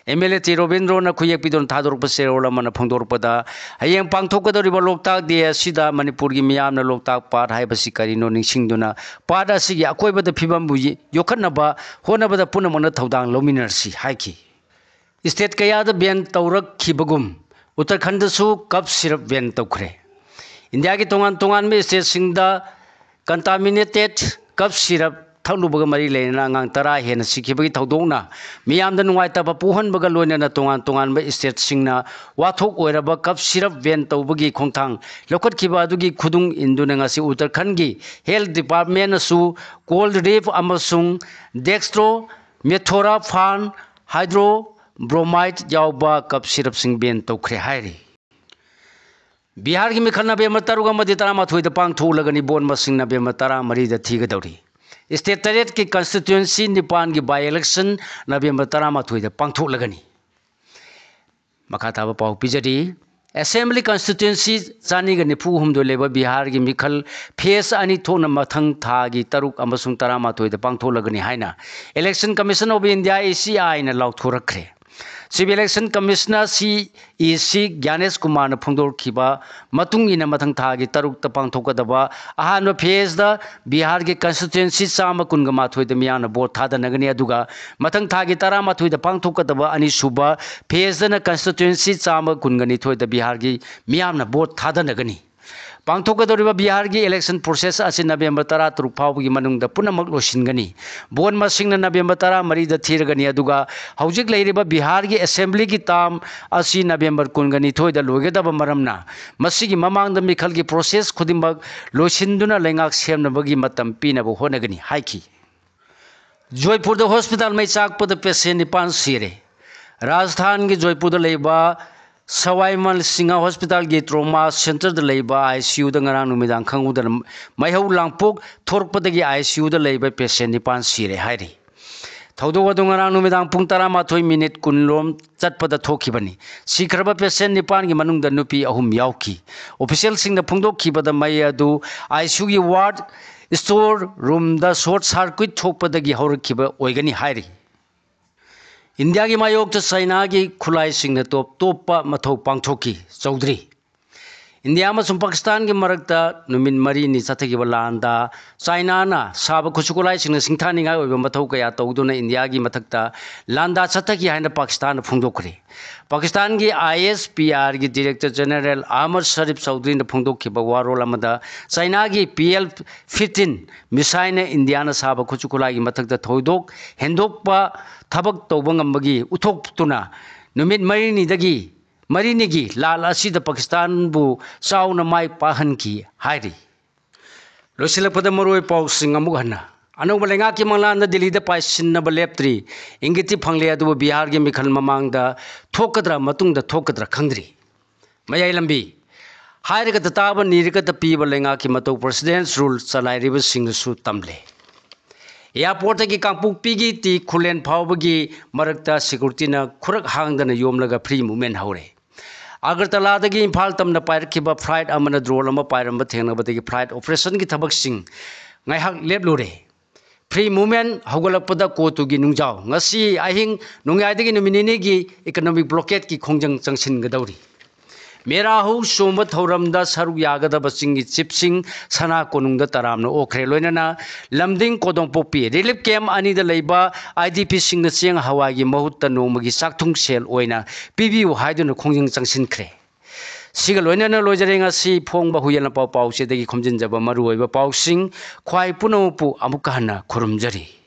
M L A ꯇꯤ ꯔꯣꯕꯤꯟꯗ꯭ꯔꯣꯅ ꯈꯨꯌꯦꯛ ꯄꯤꯗꯨꯅ ꯊꯥꯗꯣꯔꯛꯄ ꯆꯦꯔꯣꯜ ꯑꯃꯅ ꯐꯣꯡꯗꯣꯔꯛꯄꯗ, ꯍꯌꯦꯡ ꯄꯥꯡꯊꯣꯛꯀꯗꯧꯔꯤꯕ ꯂꯣꯛꯇꯥꯛ ꯗꯦ ꯑꯁꯤꯗ ꯃꯅꯤꯄꯨꯔꯒꯤ ꯃꯤꯌꯥꯝꯅ ꯂꯣꯛꯇꯥꯛ ꯄꯥꯠ ꯍꯥꯏꯕꯁꯤ ꯀꯔꯤꯅꯣ ꯅꯤꯡꯁꯤꯡꯗꯨꯅ ꯄꯥꯠ ꯑꯁꯤꯒꯤ ꯑꯀꯣꯏꯕꯗ ꯐꯤꯕꯝꯕꯨ ꯌ-, ꯌꯣꯛꯈꯠꯅꯕ ꯍꯣꯠꯅꯕꯗ ꯄꯨꯝꯅꯃꯛꯅ ꯊꯧꯗꯥꯡ ꯂꯧꯃꯤꯟꯅꯔꯁꯤ ꯍꯥꯏꯈꯤ꯫ State ꯀꯌꯥꯗ ban ꯇꯧꯔꯛꯈꯤꯕꯒꯨꯝ ꯎꯠꯇꯔꯈꯟꯗꯁꯨ cough syrup ban ꯇꯧꯈ꯭ꯔꯦ꯫ ꯏꯟꯗꯤꯌꯥꯒꯤ ꯇꯣꯉꯥꯟ ꯇꯣꯉꯥꯟꯕ state ꯁꯤꯡꯗ contaminated cough syrup ꯊꯛꯂꯨꯕꯒ ꯃꯔꯤ ꯂꯩꯅꯅ ꯑꯉꯥꯡ ꯇꯔꯥ ꯍꯦꯟꯅ ꯁꯤꯈꯤꯕꯒꯤ ꯊꯧꯗꯣꯛꯅ ꯃꯤꯌꯥꯝꯗ ꯅꯨꯡꯉꯥꯏꯇꯕ ꯄꯣꯛꯍꯟꯕꯒ ꯂꯣꯏꯅꯅ ꯇꯣꯉꯥꯟ ꯇꯣꯉꯥꯟꯕ state ꯁꯤꯡꯅ ꯋꯥꯊꯣꯛ ꯑꯣꯏꯔꯕ cough syrup ban ꯇꯧꯕꯒꯤ ꯈꯣꯡꯊꯥꯡ ꯂꯧꯈꯠꯈꯤꯕ ꯑꯗꯨꯒꯤ ꯈꯨꯗꯨꯡ ꯏꯟꯗꯨꯅ ꯉꯁꯤ ꯎꯠꯇꯔꯈꯟꯒꯤ health department ꯅꯁꯨ cold relief ꯑꯃꯁꯨꯡ dextromethorphan hydro ꯕ꯭ꯔꯣꯃꯥꯏꯠ ꯌꯥꯎꯕ ꯀꯞ ꯁꯤꯔꯞꯁꯤꯡ ꯕꯦꯟ ꯇꯧꯈ꯭ꯔꯦ ꯍꯥꯏꯔꯤ꯫ ꯕꯤꯍꯥꯔꯒꯤ ꯃꯤꯈꯜ ꯅꯕꯦꯝꯕꯔ ꯇꯔꯨꯛ ꯑꯃꯗꯤ ꯇꯔꯥꯃꯥꯊꯣꯏꯗ ꯄꯥꯡꯊꯣꯛꯂꯒꯅꯤ꯫ ꯚꯣꯠ ꯃꯁꯤꯡ ꯅꯕꯦꯝꯕꯔ ꯇꯔꯥꯃꯔꯤꯗ ꯊꯤꯒꯗꯧꯔꯤ꯫ ꯁ꯭ꯇꯦꯠ ꯇꯔꯦꯠꯀꯤ ꯀꯟꯁꯇꯤꯇ꯭ꯋꯦꯟꯁꯤ ꯅꯤꯄꯥꯟꯒꯤ ꯕꯥꯏ ꯏꯂꯦꯛꯁꯟ ꯅꯕꯦꯝꯕꯔ ꯇꯔꯥꯃꯥꯊꯣꯏꯗ ꯄꯥꯡꯊꯣꯛꯂꯒꯅꯤ꯫ ꯃꯈꯥ ꯇꯥꯕ ꯄꯥꯎ ꯄꯤꯖꯔꯤ꯫ ꯑꯦꯁꯦꯝꯕ꯭ꯂꯤ ꯀꯟꯁꯇꯤꯇ꯭ꯋꯦꯟꯁꯤ ꯆꯅꯤꯒ ꯅꯤꯐꯨ ꯍꯨꯝꯗꯣꯏ ꯂꯩꯕ ꯕꯤꯍꯥꯔꯒꯤ ꯃꯤꯈꯜ ꯐꯦꯁ ꯑꯅꯤ ꯊꯣꯛꯅ ꯃꯊꯪ ꯊꯥꯒꯤ ꯇꯔꯨꯛ ꯑꯃꯁꯨꯡ ꯇꯔꯥꯃꯥꯊꯣꯏꯗ ꯄꯥꯡꯊꯣꯛꯂꯒꯅꯤ ꯍꯥꯏꯅ Election Commission of India, A C I ꯅ ꯂꯥꯎꯊꯣꯔꯛꯈ꯭ꯔꯦ꯫ Chief Election Commissioner, C E C, ꯒ꯭ꯌꯥꯅꯦꯁ ꯀꯨꯃꯥꯔꯅ ꯐꯣꯡꯗꯣꯛꯈꯤꯕ ꯃꯇꯨꯡ ꯏꯟꯅ, ꯃꯊꯪ ꯊꯥꯒꯤ ꯇꯔꯨꯛꯇ ꯄꯥꯡꯊꯣꯛꯀꯗꯕ ꯑꯍꯥꯟꯕ ꯐꯦꯁꯇ ꯕꯤꯍꯥꯔꯒꯤ ꯀꯟꯁꯇꯤꯇ꯭ꯋꯦꯟꯁꯤ ꯆꯥꯝꯃ ꯀꯨꯟꯒ ꯃꯥꯊꯣꯏꯗ ꯃꯤꯌꯥꯝꯅ ꯚꯣꯠ ꯊꯥꯗꯅꯒꯅꯤ, ꯑꯗꯨꯒ ꯃꯊꯪ ꯊꯥꯒꯤ ꯇꯔꯥꯃꯥꯊꯣꯏꯗ ꯄꯥꯡꯊꯣꯛꯀꯗꯕ ꯑꯅꯤꯁꯨꯕ ꯐꯦꯁꯇꯅ ꯀꯟꯁꯇꯤꯇ꯭ꯋꯦꯟꯁꯤ ꯆꯥꯝꯃ ꯀꯨꯟꯒ ꯅꯤꯊꯣꯏꯗ ꯕꯤꯍꯥꯔꯒꯤ ꯃꯤꯌꯥꯝꯅ ꯚꯣꯠ ꯊꯥꯗꯅꯒꯅꯤ꯫ ꯄꯥꯡꯊꯣꯛꯀꯗꯧꯔꯤꯕ ꯕꯤꯍꯥꯔꯒꯤ election process ꯑꯁꯤ ꯅꯕꯦꯝꯕꯔ ꯇꯔꯥꯇꯔꯨꯛ ꯐꯥꯎꯕꯒꯤ ꯃꯅꯨꯡꯗ ꯄꯨꯝꯅꯃꯛ ꯂꯣꯏꯁꯤꯟꯒꯅꯤ꯫ ꯚꯣꯠ ꯃꯁꯤꯡꯅ ꯅꯕꯦꯝꯕꯔ ꯇꯔꯥꯃꯔꯤꯗ ꯊꯤꯔꯒꯅꯤ, ꯑꯗꯨꯒ ꯍꯧꯖꯤꯛ ꯂꯩꯔꯤꯕ ꯕꯤꯍꯥꯔꯒꯤ ꯑꯦꯁꯦꯝꯕ꯭ꯂꯤꯒꯤ term ꯑꯁꯤ ꯅꯕꯦꯝꯕꯔ ꯀꯨꯟꯒ ꯅꯤꯊꯣꯏꯗ ꯂꯣꯏꯒꯗꯕ ꯃꯔꯝꯅ, ꯃꯁꯤꯒꯤ ꯃꯃꯥꯡꯗ ꯃꯤꯈꯜꯒꯤ process ꯈꯨꯗꯤꯡꯃꯛ ꯂꯣꯏꯁꯤꯟꯗꯨꯅ ꯂꯩꯉꯥꯛ ꯁꯦꯝꯅꯕꯒꯤ ꯃꯇꯝ ꯄꯤꯅꯕ ꯍꯣꯠꯅꯒꯅꯤ ꯍꯥꯏꯈꯤ꯫ ꯖꯣꯏꯄꯨꯔꯗ hospital ꯃꯩ ꯆꯥꯛꯄꯗ patient ꯅꯤꯄꯥꯟ ꯁꯤꯔꯦ꯫ ꯔꯥꯖꯁꯊꯥꯟꯒꯤ ꯖꯣꯏꯄꯨꯔꯗ ꯂꯩꯕ ꯁꯋꯥꯏ ꯃꯥꯟ ꯁꯤꯡꯍ hospitalꯒꯤ trauma centreꯗ ꯂꯩꯕ ICUꯗ ꯉꯔꯥꯡ ꯅꯨꯃꯤꯗꯥꯡ ꯈꯪꯍꯧꯗꯅ ꯃꯩꯍꯧ ꯂꯥꯡꯄꯣꯛ ꯊꯣꯔꯛꯄꯗꯒꯤ ICUꯗ ꯂꯩꯕ patient ꯅꯤꯄꯥꯟ ꯁꯤꯔꯦ ꯍꯥꯏꯔꯤ꯫ ꯊꯧꯗꯣꯛ ꯑꯗꯨ ꯉꯔꯥꯡ ꯅꯨꯃꯤꯗꯥꯡ ꯄꯨꯡ ꯇꯔꯥꯃꯥꯊꯣꯏ minute ꯀꯨꯟ ꯂꯣꯝ ꯆꯠꯄꯗ ꯊꯣꯛꯈꯤꯕꯅꯤ꯫ ꯁꯤꯈ꯭ꯔꯕ patient ꯅꯤꯄꯥꯟꯒꯤ ꯃꯅꯨꯡꯗ ꯅꯨꯄꯤ ꯑꯍꯨꯝ ꯌꯥꯎꯈꯤ꯫ Officialꯁꯤꯡꯅ ꯐꯣꯡꯗꯣꯛꯈꯤꯕꯗ ꯃꯩ ꯑꯗꯨ ICUꯒꯤ ward store roomꯗ short circuit ꯊꯣꯛꯄꯗꯒꯤ ꯍꯧꯔꯛꯈꯤꯕ ꯑꯣꯏꯒꯅꯤ ꯍꯥꯏꯔꯤ꯫ ꯏꯟꯗꯤꯌꯥꯒꯤ ꯃꯥꯌꯣꯛꯇ ꯆꯥꯏꯅꯥꯒꯤ ꯈꯨꯠꯂꯥꯏꯁꯤꯡꯅ ꯇꯣꯞ ꯇꯣꯞꯄ ꯃꯊꯧ ꯄꯥꯡꯊꯣꯛꯈꯤ꯫ ꯆꯧꯗ꯭ꯔꯤ꯫ ꯏꯟꯗꯤꯌꯥ ꯑꯃꯁꯨꯡ ꯄꯥꯀꯤꯁꯇꯥꯟꯒꯤ ꯃꯔꯛꯇ ꯅꯨꯃꯤꯠ ꯃꯔꯤꯅꯤ ꯆꯠꯊꯈꯤꯕ ꯂꯥꯟꯗ ꯆꯥꯏꯅꯥꯅ ꯁꯥꯕ ꯈꯨꯠꯁꯨ ꯈꯨꯠꯂꯥꯏꯁꯤꯡꯅ ꯁꯤꯡꯊꯥꯅꯤꯡꯉꯥꯏ ꯑꯣꯏꯕ ꯃꯊꯧ ꯀꯌꯥ ꯇꯧꯗꯨꯅ ꯏꯟꯗꯤꯌꯥꯒꯤ ꯃꯊꯛꯇ ꯂꯥꯟꯗꯥ ꯆꯠꯊꯈꯤ ꯍꯥꯏꯅ ꯄꯥꯀꯤꯁꯇꯥꯟꯅ ꯐꯣꯡꯗꯣꯛꯈ꯭ꯔꯦ꯫ ꯄꯥꯀꯤꯁꯇꯥꯟꯒꯤ ISPRꯒꯤ Director General ꯑꯍꯃꯗ ꯁꯔꯤꯐ ꯆꯧꯗ꯭ꯔꯤꯅ ꯐꯣꯡꯗꯣꯛꯈꯤꯕ ꯋꯥꯔꯣꯜ ꯑꯃꯗ ꯆꯥꯏꯅꯥꯒꯤ PL fifteen missileꯅ ꯏꯟꯗꯤꯌꯥꯅ ꯁꯥꯕ ꯈꯨꯠꯁꯨ ꯈꯨꯠꯂꯥꯏꯒꯤ ꯃꯊꯛꯇ ꯊꯣꯏꯗꯣꯛ ꯍꯦꯟꯗꯣꯛꯄ ꯊꯕꯛ ꯇꯧꯕ ꯉꯝꯕꯒꯤ ꯎꯠꯊꯣꯛꯇꯨꯅ ꯅꯨꯃꯤꯠ ꯃꯔꯤꯅꯤꯗꯒꯤ ꯃꯔꯤꯅꯤꯒꯤ ꯂꯥꯜ ꯑꯁꯤꯗ ꯄꯥꯀꯤꯁꯇꯥꯟꯕꯨ ꯆꯥꯎꯅ ꯃꯥꯏ ꯄꯥꯛꯍꯟꯈꯤ ꯍꯥꯏꯔꯤ꯫ ꯂꯣꯏꯁꯤꯜꯂꯛꯄꯗ ꯃꯔꯨꯑꯣꯏ ꯄꯥꯎꯁꯤꯡ ꯑꯃꯨꯛ ꯍꯟꯅ꯫ ꯑꯅꯧꯕ ꯂꯩꯉꯥꯛꯀꯤ ꯃꯪꯂꯥꯟꯗ ꯗꯤꯜꯂꯤꯗ ꯄꯥꯏꯁꯤꯟꯅꯕ ꯂꯦꯞꯇ꯭ꯔꯤ꯫ ꯏꯪꯒꯤꯠꯇꯤ ꯐꯪꯂꯦ, ꯑꯗꯨꯕꯨ ꯕꯤꯍꯥꯔꯒꯤ ꯃꯤꯈꯜ ꯃꯃꯥꯡꯗ ꯊꯣꯛꯀꯗ꯭ꯔꯥ, ꯃꯇꯨꯡꯗ ꯊꯣꯛꯀꯗ꯭ꯔꯥ ꯈꯪꯗ꯭ꯔꯤ꯫ ꯃꯌꯥꯏ ꯂꯝꯕꯤ꯫ ꯍꯥꯏꯔꯒꯗ ꯇꯥꯕ, ꯅꯤꯔꯒꯗ ꯄꯤꯕ ꯂꯩꯉꯥꯛꯀꯤ ꯃꯇꯧ president's rule ꯆꯂꯥꯏꯔꯤꯕꯁꯤꯡꯅꯁꯨ ꯇꯝꯂꯦ꯫ Airportꯇꯒꯤ ꯀꯥꯡꯄꯣꯛꯄꯤꯒꯤ ꯇꯤ ꯈꯨꯂꯦꯟ ꯐꯥꯎꯕꯒꯤ ꯃꯔꯛꯇ securityꯅ ꯈꯨꯔꯛ ꯍꯥꯡꯗꯅ ꯌꯣꯝꯂꯒ free movement ꯍꯧꯔꯦ꯫ ꯑꯒꯔꯇꯂꯥꯗꯒꯤ ꯏꯝꯐꯥꯜ ꯇꯝꯅ ꯄꯥꯏꯔꯛꯈꯤꯕ flight ꯑꯃꯅ drone ꯑꯃ ꯄꯥꯏꯔꯝꯕ ꯊꯦꯡꯅꯕꯗꯒꯤ flight operationꯒꯤ ꯊꯕꯛꯁꯤꯡ ꯉꯥꯏꯍꯥꯛ ꯂꯦꯞꯂꯨꯔꯦ꯫ Free movement ꯍꯧꯒꯠꯂꯛꯄꯗ ꯀꯣꯇꯨꯒꯤ ꯅꯨꯡꯖꯥꯎ꯫ ꯉꯁꯤ ꯑꯍꯤꯡ ꯅꯣꯡꯌꯥꯏꯗꯒꯤ ꯅꯨꯃꯤꯠ ꯅꯤꯅꯤꯒꯤ economic blockadeꯀꯤ ꯈꯣꯡꯖꯪ ꯆꯪꯁꯤꯟꯒꯗꯧꯔꯤ꯫ ꯃꯦꯔꯥ ꯍꯧ ꯆꯣꯡꯕ ꯊꯧꯔꯝꯗ ꯁꯔꯨꯛ ꯌꯥꯒꯗꯕꯁꯤꯡꯒꯤ chiefꯁꯤꯡ ꯁꯅꯥ ꯀꯣꯅꯨꯡꯗ ꯇꯔꯥꯝꯅ ꯑꯣꯛꯈ꯭ꯔꯦ꯫ ꯂꯣꯏꯅꯅ ꯂꯝꯗꯤꯡ ꯀꯣꯗꯣꯡꯄꯣꯛꯄꯤ relief camp ꯑꯅꯤꯗ ꯂꯩꯕ IDPꯁꯤꯡꯅ ꯆꯦꯡ ꯍꯋꯥꯏꯒꯤ ꯃꯍꯨꯠꯇ ꯅꯣꯡꯃꯒꯤ ꯆꯥꯛꯊꯨꯡ ꯁꯦꯜ ꯑꯣꯏꯅ ꯄꯤꯕꯤꯌꯨ ꯍꯥꯏꯗꯨꯅ ꯈꯣꯡꯖꯪ ꯆꯪꯁꯤꯟꯈ꯭ꯔꯦ꯫ ꯁꯤꯒ ꯂꯣꯏꯅꯅ ꯂꯣꯏꯖꯔꯦ ꯉꯁꯤ ꯐꯣꯡꯕ ꯍꯨꯏꯌꯦꯟ ꯂꯄꯥꯎ ꯄꯥꯎꯆꯦꯗꯒꯤ ꯈꯣꯝꯖꯤꯟꯖꯕ ꯃꯔꯨꯑꯣꯏꯕ ꯄꯥꯎꯁꯤꯡ꯫ ꯈ꯭ꯋꯥꯏ ꯄꯨꯝꯅꯃꯛꯄꯨ ꯑꯃꯨꯛꯀ ꯍꯟꯅ ꯈꯨꯔꯨꯝꯖꯔꯤ꯫